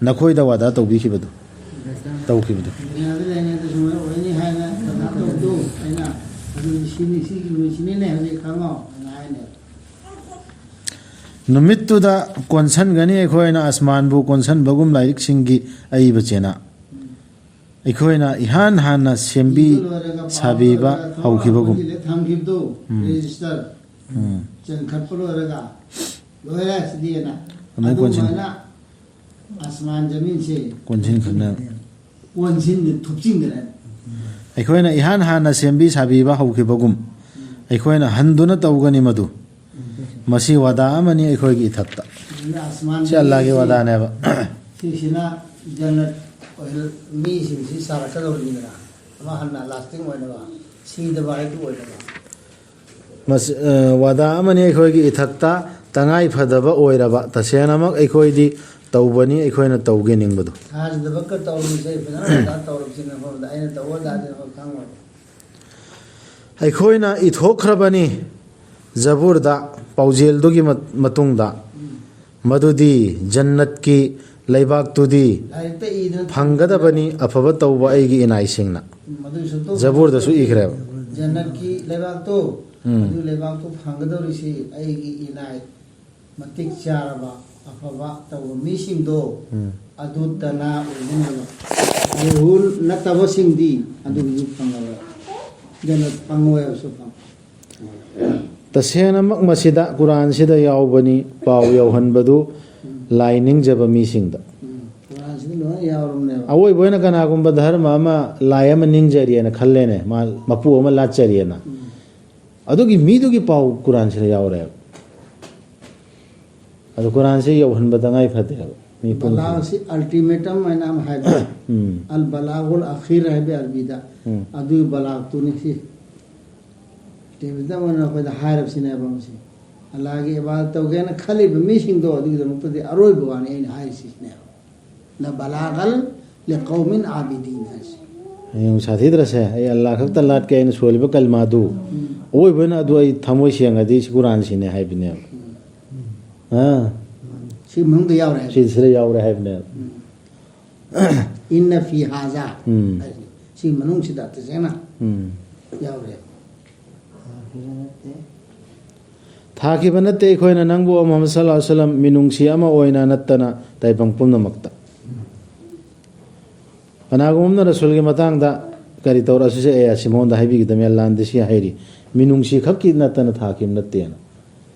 ꯅꯈꯣꯏꯗ ꯋꯥꯗꯥ ꯇꯧꯕꯤꯈꯤꯕꯗꯨ, ꯇꯧꯈꯤꯕꯗꯨ"꯫ ꯗꯨꯅꯤꯌꯥꯗ ꯂꯩꯔꯤꯉꯩꯗ ꯁꯨꯃꯥꯏꯅ ꯑꯣꯏꯅꯤ ꯍꯥꯏꯅ ꯀꯅꯥ ꯇꯧꯗꯣ? ꯑꯩꯅ ꯑꯗꯨꯗꯤ ꯁꯤꯅꯤ, ꯁꯤꯒꯤ ꯅꯨꯃꯤꯠꯁꯤꯅꯤꯅꯦ ꯍꯧꯖꯤꯛ ꯈꯪꯉꯣ ꯍꯥꯏꯅ ꯍꯥꯏꯅꯦ꯫ ꯅꯨꯃꯤꯠꯇꯨꯗ ꯀꯣꯟꯁꯟꯒꯅꯤ ꯑꯩꯈꯣꯏꯅ ꯑꯁꯃꯥꯟꯕꯨ ꯀꯣꯟꯁꯟꯕꯒꯨꯝ ꯂꯥꯏꯔꯤꯛꯁꯤꯡꯒꯤ ꯑꯏꯕ ꯆꯦꯅꯥ꯫ ꯑꯩꯈꯣꯏꯅ ꯏꯍꯥꯟ ꯍꯥꯟꯅ ꯁꯦꯝꯕꯤ ꯏꯕ ꯂꯣꯏꯔꯒ, ꯄꯥꯕ ꯁꯥꯕꯤꯕ ꯂꯣꯏꯔꯒ, ꯊꯕꯛ ꯍꯧꯈꯤꯕꯒꯨꯝ꯫ ꯑꯃꯒꯤ ꯂꯤꯁ ꯊꯝꯈꯤꯕꯗꯣ, ꯎꯝ꯫ Register꯫ ꯎꯝ꯫ ꯆꯟꯈꯠꯄ ꯂꯣꯏꯔꯒ, ꯂꯣꯏꯔꯦ ꯁꯤꯗꯤꯅ꯫ ꯑꯗꯨꯃꯥꯏꯅ ꯀꯣꯟꯁꯤꯟ-, ꯑꯗꯨꯃꯥꯏꯅ ꯑꯁꯃꯥꯟ ꯖꯃꯤꯟꯁꯦ ꯀꯣꯟꯁꯤꯟꯈꯤꯕꯅꯦ꯫ ꯀꯣꯟꯁꯤꯟꯗ ꯊꯨꯞꯆꯤꯟꯈ꯭ꯔꯦ꯫ ꯑꯩꯈꯣꯏꯅ ꯏꯍꯥꯟ ꯍꯥꯟꯅ ꯁꯦꯝꯕꯤ ꯁꯥꯕꯤꯕ ꯍꯧꯈꯤꯕꯒꯨꯝ, ꯑꯩꯈꯣꯏꯅ ꯍꯟꯗꯨꯅ ꯇꯧꯒꯅꯤ ꯃꯗꯨ꯫ ꯃꯁꯤ ꯋꯥꯗꯥ ꯑꯃꯅꯤ ꯑꯩꯈꯣꯏꯒꯤ ꯏꯊꯛꯇ꯫ ꯑꯗꯨꯅ ꯑꯁꯃꯥꯟꯒꯤ ꯁꯤ ꯑꯜꯂꯥꯍꯒꯤ ꯃꯤꯁꯤꯡ, ꯋꯥꯗꯥꯅꯦꯕ꯫ ꯁꯤꯁꯤꯅ ꯖꯟꯅꯠ ꯑꯣꯏꯍꯜ-, ꯃꯤꯁꯤꯡꯁꯤ ꯁꯥꯔꯛꯀꯗꯧꯔꯤꯅꯤꯗꯅ꯫ ꯑꯃ ꯍꯟꯅ ꯂꯥꯁꯇꯤꯡ ꯑꯣꯏꯅꯕ, ꯁꯤꯗꯕ ꯍꯥꯏꯗꯨ ꯑꯣꯏꯅꯕ꯫ ꯃꯁꯤ, ꯑ, ꯋꯥꯗꯥ ꯑꯃꯅꯤ ꯑꯩꯈꯣꯏꯒꯤ ꯏꯊꯛꯇ, ꯇꯉꯥꯏ ꯐꯗꯕ ꯑꯣꯏꯔꯕ, ꯇꯁꯦꯡꯅꯃꯛ ꯑꯩꯈꯣꯏꯗꯤ ꯇꯧꯕꯅꯤ ꯑꯩꯈꯣꯏꯅ ꯇꯧꯒꯦ ꯅꯤꯡꯕꯗꯨ꯫ ꯊꯥꯖꯗꯕꯒ ꯇꯧꯔꯤꯁꯦ, ꯐꯖꯅ ꯋꯥꯗꯥ ꯇꯧꯔꯕꯁꯤꯅ ꯃꯐꯝꯗ ꯑꯩꯅ ꯇꯧꯕ ꯇꯥꯔꯗꯤ ꯅꯈꯣꯏ ꯈꯪꯉꯣꯏ꯫ ꯑꯩꯈꯣꯏꯅ ꯏꯊꯣꯛꯈ꯭ꯔꯕꯅꯤ ꯖꯕꯨꯔꯗ, ꯄꯥꯎꯖꯦꯜꯗꯨꯒꯤ ꯃ-, ꯃꯇꯨꯡꯗ, ꯃꯗꯨꯗꯤ ꯖꯟꯅꯠꯀꯤ ꯂꯩꯕꯥꯛꯇꯨꯗꯤ ꯂꯥꯏꯔꯤꯛꯇ ꯏꯗꯅ ꯐꯪꯒꯗꯕꯅꯤ ꯑꯐꯕ ꯇꯧꯕ ꯑꯩꯒꯤ ꯏꯅꯥꯏꯁꯤꯡꯅ꯫ ꯃꯗꯨꯒꯤ ꯁꯨꯛꯇꯧ ꯖꯕꯨꯔꯗꯁꯨ ꯏꯈ꯭ꯔꯦꯕ꯫ ꯖꯟꯅꯠꯀꯤ ꯂꯩꯕꯥꯛꯇꯣ, ꯎꯝ꯫ ꯑꯗꯨ ꯂꯩꯕꯥꯛꯇꯣ ꯐꯪꯒꯗꯧꯔꯤꯁꯤ ꯑꯩꯒꯤ ꯏꯅꯥꯏ ꯃꯇꯤꯛ ꯆꯥꯔꯕ ꯑꯐꯕ ꯇꯧꯕ ꯃꯤꯁꯤꯡꯗꯣ, ꯎꯝ꯫ ꯑꯗꯨꯇꯅ ꯑꯣꯏꯒꯅꯦꯕ꯫ ꯌꯦꯍꯨ ꯅꯠꯇꯕꯁꯤꯡꯗꯤ ꯑꯗꯨꯒꯤꯁꯨ ꯐꯪꯉꯔꯣꯏ꯫ ꯖꯟꯅꯠ ꯐꯪꯉꯣꯏ ꯍꯥꯏꯕꯁꯨ ꯐꯪ-, ꯇꯁꯦꯡꯅꯃꯛ ꯃꯁꯤꯗ ꯀꯨꯔꯥꯟꯁꯤꯗ ꯌꯥꯎꯕꯅꯤ, ꯄꯥꯎ ꯌꯧꯍꯟꯕꯗꯨ ꯂꯥꯏ ꯅꯤꯡꯖꯕ ꯃꯤꯁꯤꯡꯗ꯫ ꯎꯝ, ꯀꯨꯔꯥꯟꯁꯤꯗ ꯂꯣꯏꯅ ꯌꯥꯎꯔꯕꯅꯦꯕ꯫ ꯑꯋꯣꯏꯕ ꯑꯣꯏꯅ ꯀꯅꯥꯒꯨꯝꯕ ꯙꯔꯃ ꯑꯃ ꯂꯥꯏ ꯑꯃ ꯅꯤꯡꯖꯔꯤꯑꯅ ꯈꯜꯂꯦꯅꯦ, ꯃꯥ ꯃꯄꯨ ꯑꯃ ꯂꯥꯠꯆꯔꯤꯑꯅ꯫ ꯎꯝ꯫ ꯑꯗꯨꯒꯤ ꯃꯤꯗꯨꯒꯤ ꯄꯥꯎ ꯀꯨꯔꯥꯟꯁꯤꯗ ꯌꯥꯎꯔꯦꯕ꯫ ꯑꯗꯨ ꯀꯨꯔꯥꯟꯁꯤ ꯌꯧꯍꯟꯕ ꯇꯉꯥꯏ ꯐꯗꯦꯕ ꯃꯤ ꯄꯨꯝ-, ꯕꯂꯥꯒꯁꯤ ultimatum ꯍꯥꯏꯅ ꯑꯃ ꯍꯥꯏꯕ꯫ ꯎꯝ꯫ ꯑꯜ ꯕꯂꯥꯒꯨꯜ ꯑꯈꯤꯔ ꯍꯥꯏꯕ ꯑꯔꯕꯤꯗ꯫ ꯎꯝ꯫ ꯑꯗꯨꯒꯤ ꯕꯂꯥꯒꯇꯨꯅꯤ ꯁꯤ꯫ Ultimatum ꯑꯣꯏꯅ ꯑꯩꯈꯣꯏꯗ ꯍꯥꯏꯔꯕꯁꯤꯅꯦꯕ ꯃꯁꯤ꯫ ꯑꯜꯂꯥꯒꯤ ꯏꯕꯥꯗꯠ ꯇꯧꯒꯦꯅ ꯈꯜꯂꯤꯕ ꯃꯤꯁꯤꯡꯗꯣ ꯑꯗꯨꯒꯤꯗꯃꯛꯇꯗꯤ ꯑꯔꯣꯏꯕ ꯋꯥꯅꯤ ꯑꯩꯅ ꯍꯥꯏꯔꯤꯁꯤꯅꯦꯕ꯫ ꯂꯕꯂꯥꯒꯜ ꯂꯤꯀꯧꯃꯤꯟ ꯑꯥꯕꯤꯗꯤꯟ ꯍꯥꯏꯁꯦ꯫ ꯍꯌꯦꯡ ꯁꯥꯊꯤꯗ꯭ꯔꯁꯦ, ꯑꯩ ꯑꯜꯂꯥ ꯈꯛꯇ ꯂꯥꯠꯀꯦ, ꯑꯩꯅ ꯁꯣꯜꯂꯤꯕ ꯀꯜꯃꯥꯗꯨ꯫ ꯎꯝ꯫ ꯑꯋꯣꯏꯕ ꯑꯣꯏꯅ ꯑꯗꯨ ꯑꯩ ꯊꯃꯣꯏ ꯁꯦꯡꯉꯗꯤ ꯁꯤ ꯀꯨꯔꯥꯟꯁꯤꯅꯦ ꯍꯥꯏꯕꯅꯦꯕ꯫ ꯎꯝ꯫ ꯑꯥ꯫ ꯁꯤ ꯃꯅꯨꯡꯗ ꯌꯥꯎꯔꯦ ꯍꯥꯏꯕ꯫ ꯁꯤ-, ꯁꯤꯗ ꯌꯥꯎꯔꯦ ꯍꯥꯏꯕꯅꯦꯕ꯫ ꯎꯝ꯫ ꯏꯟꯅ ꯐꯤ ꯍꯥꯖꯥ ꯎꯝ꯫ ꯍꯥꯏꯁꯦ꯫ ꯁꯤ ꯃꯅꯨꯡꯁꯤꯗ ꯇꯁꯦꯡꯅ ꯎꯝ꯫ ꯌꯥꯎꯔꯦ꯫ ꯊꯥꯈꯤꯕ ꯅꯠꯇꯦ ꯑꯩꯈꯣꯏꯅ ꯅꯪꯕꯨ, ꯃꯨꯍꯝꯃꯗ ꯁꯜꯂꯜꯂꯥꯍꯨ ꯑꯂꯩꯍꯤ ꯋꯁꯜꯂꯝ, ꯃꯤꯅꯨꯡꯁꯤ ꯑꯃ ꯑꯣꯏꯅ ꯅꯠꯇꯅ ꯇꯥꯏꯕꯪ ꯄꯨꯝꯅꯃꯛꯇ꯫ ꯀꯅꯥꯒꯨꯝꯕ ꯑꯃꯅ ꯔꯁꯨꯜꯒꯤ ꯃꯇꯥꯡꯗ ꯀꯔꯤ ꯇꯧꯔꯛꯑꯁꯨ ꯁꯦ, ꯑꯦ, ꯑꯁꯤ ꯃꯉꯣꯟꯗ ꯍꯥꯏꯕꯤꯒꯗꯕꯅꯤ, ꯑꯜꯂꯥꯍꯅꯗꯤ ꯁꯤ ꯍꯥꯏꯔꯤ, ꯃꯤꯅꯨꯡꯁꯤ ꯈꯛꯀꯤ ꯅꯠꯇꯅ ꯊꯥꯈꯤꯕ ꯅꯠꯇꯦꯅ꯫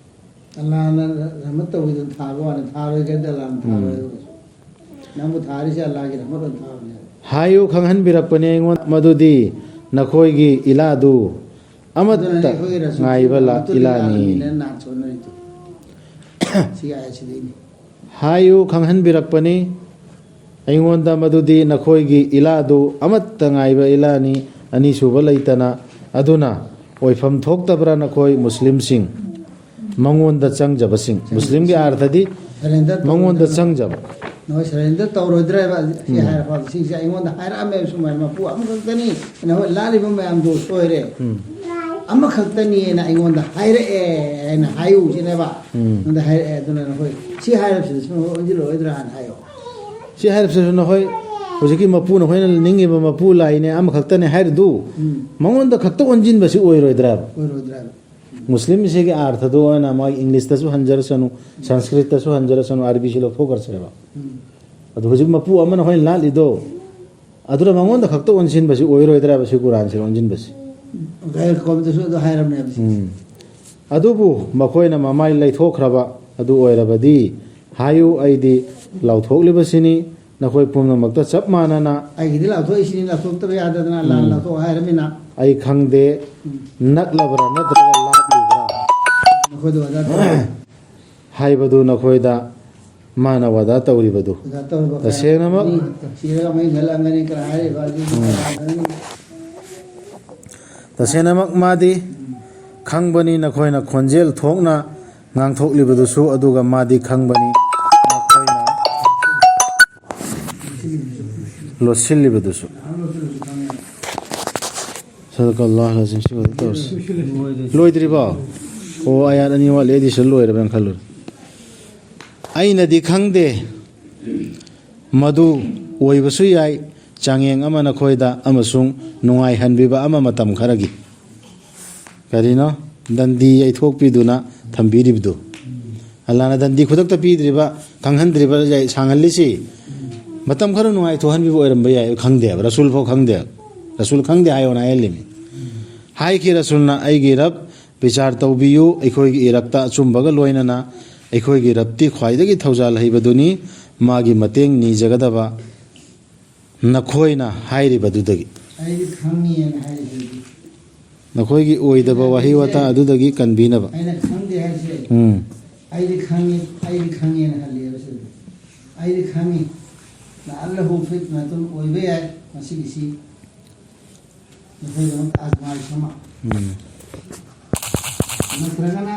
ꯑꯜꯂꯥꯍꯅ ꯔꯍꯃꯠ ꯇꯧꯕꯤꯗꯨꯅ ꯊꯥꯕ ꯋꯥꯅꯤ, ꯊꯥꯔꯣꯏꯒꯦꯗꯤ ꯑꯜꯂꯥꯍꯅ ꯊꯥꯔꯣꯏ ꯎꯝ꯫ ꯍꯥꯏꯕ ꯀꯩꯁꯨ꯫ ꯅꯪꯕꯨ ꯊꯥꯔꯤꯁꯦ ꯑꯜꯂꯥꯍꯒꯤ ꯔꯍꯃꯠ ꯑꯣꯏꯅ ꯊꯥꯕꯅꯦ꯫ ꯍꯥꯏꯌꯨ, ꯈꯪꯍꯟꯕꯤꯔꯛꯄꯅꯦ ꯑꯩꯉꯣꯟꯗ ꯃꯗꯨꯗꯤ ꯅꯈꯣꯏꯒꯤ ꯏꯂꯥꯗꯨ ꯑꯃꯠꯇ ꯑꯗꯨꯅꯅꯦ ꯑꯩꯈꯣꯏꯒꯤ ꯔꯁꯨꯜꯁꯤ ꯉꯥꯏꯕ ꯂꯥ-, ꯔꯍꯃꯇꯨꯜ ꯏꯂꯥꯅꯤ꯫ ꯂꯤꯜ ꯑꯥꯂꯃꯤꯟꯅ ꯅꯥꯟ ꯁꯣꯟꯅꯔꯤꯗꯨ꯫ ꯁꯤ ꯑꯥꯌꯠꯁꯤꯗꯒꯤꯅꯤ꯫ ꯍꯥꯏꯌꯨ, ꯈꯪꯍꯟꯕꯤꯔꯛꯄꯅꯤ ꯑꯩꯉꯣꯟꯗ, ꯃꯗꯨꯗꯤ ꯅꯈꯣꯏꯒꯤ ꯏꯂꯥꯗꯨ ꯑꯃꯠꯇ ꯉꯥꯏꯕ ꯏꯂꯥꯅꯤ, ꯑꯅꯤꯁꯨꯕ ꯂꯩꯇꯅ꯫ ꯑꯗꯨꯅ ꯑꯣꯏꯐꯝ ꯊꯣꯛꯇꯕ꯭ꯔꯥ ꯅꯈꯣꯏ ꯃꯨꯁꯂꯤꯝꯁꯤꯡ? ꯃꯉꯣꯟꯗ ꯆꯪꯖꯕꯁꯤꯡ꯫ ꯃꯨꯁꯂꯤꯝꯒꯤ ꯑꯥꯔꯊꯗꯤ ꯁꯔꯦꯟꯗꯔ ꯃꯉꯣꯟꯗ ꯇꯧꯔꯣꯏꯗ꯭ꯔꯥ? ꯆꯪꯖꯕ꯫ ꯅꯈꯣꯏ ꯁꯔꯦꯟꯗꯔ ꯇꯧꯔꯣꯏꯗ꯭ꯔꯥ ꯍꯥꯏꯕ? ꯁꯤ ꯎꯝ꯫ ꯍꯥꯏꯔ ꯐꯥꯎꯕ ꯁꯤꯁꯦ ꯑꯩꯉꯣꯟꯗ ꯍꯥꯏꯔꯛꯑꯝꯃꯦꯕ, ꯁꯨꯃꯥꯏꯅ ꯃꯄꯨ ꯑꯃꯈꯛꯇꯅꯤ, ꯅꯈꯣꯏ ꯂꯥꯠꯂꯤꯕ ꯃꯌꯥꯝꯗꯣ ꯁꯣꯏꯔꯦ꯫ ꯎꯝ꯫ ꯑꯃꯈꯛꯇꯅꯤꯅ ꯑꯩꯉꯣꯟꯗ ꯍꯥꯏꯔꯛꯑꯦ ꯍꯥꯏꯅ ꯍꯥꯏꯌꯨ ꯁꯤꯅꯦꯕ꯫ ꯎꯝ꯫ ꯑꯩꯉꯣꯟꯗ ꯍꯥꯏꯔꯛꯑꯦ, ꯑꯗꯨꯅ ꯅꯈꯣꯏ ꯁꯤ ꯍꯥꯏꯔꯕꯁꯤꯗ ꯁꯨꯝ ꯑꯣꯟꯁꯤꯜꯂꯛꯑꯣꯏꯗ꯭ꯔꯥꯅ ꯍꯥꯏꯌꯣ꯫ ꯁꯤ ꯍꯥꯏꯔꯕꯁꯤꯗ ꯅꯈꯣꯏ ꯍꯧꯖꯤꯛꯀꯤ ꯃꯄꯨ, ꯅꯈꯣꯏꯅ ꯅꯤꯡꯉꯤꯕ ꯃꯄꯨ ꯂꯥꯏꯅꯦ ꯑꯃꯈꯛꯇꯅꯦ ꯍꯥꯏꯔꯤꯗꯨ ꯎꯝ꯫ ꯃꯉꯣꯟꯗ ꯈꯛꯇ ꯑꯣꯟꯁꯤꯟꯕꯁꯤ ꯑꯣꯏꯔꯣꯏꯗ꯭ꯔꯥꯕ? ꯑꯣꯏꯔꯣꯏꯗ꯭ꯔꯥꯕ? ꯃꯨꯁꯂꯤꯝꯁꯤꯒꯤ ꯑꯥꯔꯊꯗꯣ ꯑꯣꯏꯅ ꯃꯥꯒꯤ ꯏꯪꯂꯤꯁꯇꯁꯨ ꯍꯟꯖꯔꯁꯅꯨ, ꯁꯪꯁꯀ꯭ꯔꯤꯠꯇꯁꯨ ꯍꯟꯖꯔꯁꯅꯨ, ꯑꯥꯔꯕꯤꯁꯤ ꯂꯧꯊꯣꯛꯈ꯭ꯔꯁꯦꯕ꯫ ꯎꯝ꯫ ꯑꯗꯨ ꯍꯧꯖꯤꯛ ꯃꯄꯨ ꯑꯃꯅ ꯍꯣꯏ ꯂꯥꯠꯂꯤꯗꯣ, ꯑꯗꯨꯅ ꯃꯉꯣꯟꯗ ꯈꯛꯇ ꯑꯣꯟꯁꯤꯟꯕꯁꯤ ꯑꯣꯏꯔꯣꯏꯗ꯭ꯔꯥꯕ, ꯁꯤ ꯀꯨꯔꯥꯟꯁꯤꯗ ꯑꯣꯟꯁꯤꯟꯕꯁꯤ? ꯒꯥꯏꯔ ꯀꯧꯝꯗꯁꯨ ꯑꯗꯨ ꯍꯥꯏꯔꯝꯃꯦꯕ꯫ ꯎꯝ꯫ ꯑꯗꯨꯕꯨ ꯃꯈꯣꯏꯅ ꯃꯃꯥꯏ ꯂꯩꯊꯣꯛꯈ꯭ꯔꯕ ꯑꯗꯨ ꯑꯣꯏꯔꯕꯗꯤ, ꯍꯥꯏꯌꯨ, ꯑꯩꯗꯤ ꯂꯥꯎꯊꯣꯛꯂꯤꯕꯁꯤꯅꯤ, ꯅꯈꯣꯏ ꯄꯨꯝꯅꯃꯛꯇ ꯆꯞ ꯃꯥꯟꯅꯅ꯫ ꯑꯩꯒꯤꯗꯤ ꯂꯥꯎꯊꯣꯛꯏꯁꯤꯅꯤ, ꯂꯥꯎꯊꯣꯛꯇꯕ ꯌꯥꯗꯗꯅ ꯂꯥꯟ ꯎꯝ꯫ ꯂꯥꯎꯊꯣꯛ ꯍꯥꯏꯔꯃꯤꯅ꯫ ꯑꯩ ꯈꯪꯗꯦ, ꯎꯝ꯫ ꯅꯛꯂꯕ꯭ꯔꯥ ꯅꯠꯇ꯭ꯔꯒ ꯂꯥꯞꯂꯤꯕ꯭ꯔꯥ? ꯅꯈꯣꯏꯗ ꯋꯥꯗꯥ ꯇꯧꯔꯦ꯫ ꯍꯥꯏꯕꯗꯨ ꯅꯈꯣꯏꯗ ꯃꯥꯅ ꯋꯥꯗꯥ ꯇꯧꯔꯤꯕꯗꯨ꯫ ꯋꯥꯗꯥ ꯇꯧꯔꯤꯕ ꯇꯁꯦꯡꯅꯃꯛ ꯃꯤ ꯁꯤꯔꯒ ꯃꯩ ꯉꯜꯂꯝꯒꯅꯤ, ꯀꯅꯥ ꯍꯥꯏꯔꯤꯕ? ꯑꯗꯨ ꯎꯝ꯫ ꯀꯅꯥ ꯈꯪꯅꯤ? ꯇꯁꯦꯡꯅꯃꯛ ꯃꯥꯗꯤ ꯈꯪꯕꯅꯤ, ꯅꯈꯣꯏꯅ ꯈꯣꯟꯖꯦꯜ ꯊꯣꯛꯅ ꯉꯥꯡꯊꯣꯛꯂꯤꯕꯗꯨꯁꯨ, ꯑꯗꯨꯒ ꯃꯥꯗꯤ ꯈꯪꯕꯅꯤ, ꯅꯈꯣꯏꯅ ꯂꯣꯠꯁꯤꯜꯂꯤꯕꯗꯨꯁꯨ꯫ ꯁꯗꯀꯜꯂꯥꯍꯨ ꯑꯂꯥꯖꯤꯝ꯫ ꯁꯤ ꯑꯣꯏꯗꯤ ꯇꯧꯔꯁꯤ꯫ ꯂꯣꯏꯗ꯭ꯔꯤꯕꯣ? ꯑꯣ, ꯑꯥꯌꯥꯠ ꯑꯅꯤ ꯋꯥꯠꯂꯤ, ꯑꯩꯗꯤ ꯁꯤꯗ ꯂꯣꯏꯔꯕꯅ ꯈꯜꯂꯨꯔꯦ꯫ ꯑꯩꯅꯗꯤ ꯈꯪꯗꯦ, ꯃꯗꯨ ꯑꯣꯏꯕꯁꯨ ꯌꯥꯏ, ꯆꯥꯡꯌꯦꯡ ꯑꯃ ꯅꯈꯣꯏꯗ ꯑꯃꯁꯨꯡ ꯅꯨꯡꯉꯥꯏꯍꯟꯕꯤꯕ ꯑꯃ ꯃꯇꯝ ꯈꯔꯒꯤ꯫ ꯀꯔꯤꯅꯣ? ꯗꯟꯗꯤ ꯌꯩꯊꯣꯛꯄꯤꯗꯨꯅ ꯊꯝꯕꯤꯔꯤꯕꯗꯨ꯫ ꯑꯜꯂꯥꯅ ꯗꯟꯗꯤ ꯈꯨꯗꯛꯇ ꯄꯤꯗ꯭ꯔꯤꯕ, ꯈꯪꯍꯟꯗ꯭ꯔꯤꯕ ꯌꯥꯏ-, ꯁꯥꯡꯍꯜꯂꯤꯁꯤ꯫ ꯃꯇꯝ ꯈꯔ ꯅꯨꯡꯉꯥꯏꯊꯣꯛꯍꯟꯕꯤꯕ ꯑꯣꯏꯔꯝꯕ ꯌꯥꯏ, ꯈꯪꯗꯦꯕ꯫ ꯔꯁꯨꯜ ꯐꯥꯎ ꯈꯪꯗꯦ꯫ ꯔꯁꯨꯜ ꯈꯪꯗꯦ ꯍꯥꯏꯌꯣꯅ ꯍꯥꯏꯍꯜꯂꯤꯃꯤ꯫ ꯍꯥꯏꯈꯤ ꯔꯁꯨꯜꯅ, "ꯑꯩꯒꯤ ꯔꯕ, ꯕꯤꯆꯥꯔ ꯇꯧꯕꯤꯌꯨ, ꯑꯩꯈꯣꯏꯒꯤ ꯏꯔꯛꯇ ꯑꯆꯨꯝꯕꯒ ꯂꯣꯏꯅꯅ꯫ ꯑꯩꯈꯣꯏꯒꯤ ꯔꯕꯇꯤ ꯈ꯭ꯋꯥꯏꯗꯒꯤ ꯊꯧꯖꯥꯜ ꯍꯩꯕꯗꯨꯅꯤ, ꯃꯥꯒꯤ ꯃꯇꯦꯡ ꯅꯤꯖꯒꯗꯕ ꯅꯈꯣꯏꯅ ꯍꯥꯏꯔꯤꯕꯗꯨꯗꯒꯤ"꯫ ꯑꯩꯗꯤ ꯈꯪꯉꯤꯅ ꯍꯥꯏꯔꯤꯁꯤꯗꯤ꯫ ꯅꯈꯣꯏꯒꯤ ꯑꯣꯏꯗꯕ ꯋꯥꯍꯩ ꯋꯥꯇꯥ ꯑꯗꯨꯗꯒꯤ ꯀꯟꯕꯤꯅꯕ꯫ ꯑꯩꯅ ꯈꯪꯗꯦ ꯍꯥꯏꯁꯦ꯫ ꯎꯝ꯫ ꯑꯩꯗꯤ ꯈꯪꯉꯤ, ꯑꯩꯗꯤ ꯈꯪꯉꯦꯅ ꯍꯜꯂꯦꯕ ꯁꯤꯗꯤ꯫ ꯑꯩꯗꯤ ꯈꯪꯉꯤ꯫ ꯂꯥꯜꯂꯍꯨ ꯐꯤꯠꯅ ꯑꯗꯨꯝ ꯑꯣꯏꯕ ꯌꯥꯏ ꯃꯁꯤꯒꯤꯁꯤ꯫ ꯅꯈꯣꯏꯒꯤꯗꯃꯛ ꯑꯖꯃꯥꯏꯁ ꯑꯃ꯫ ꯎꯝ꯫ ꯅꯠꯇ꯭ꯔꯒꯅ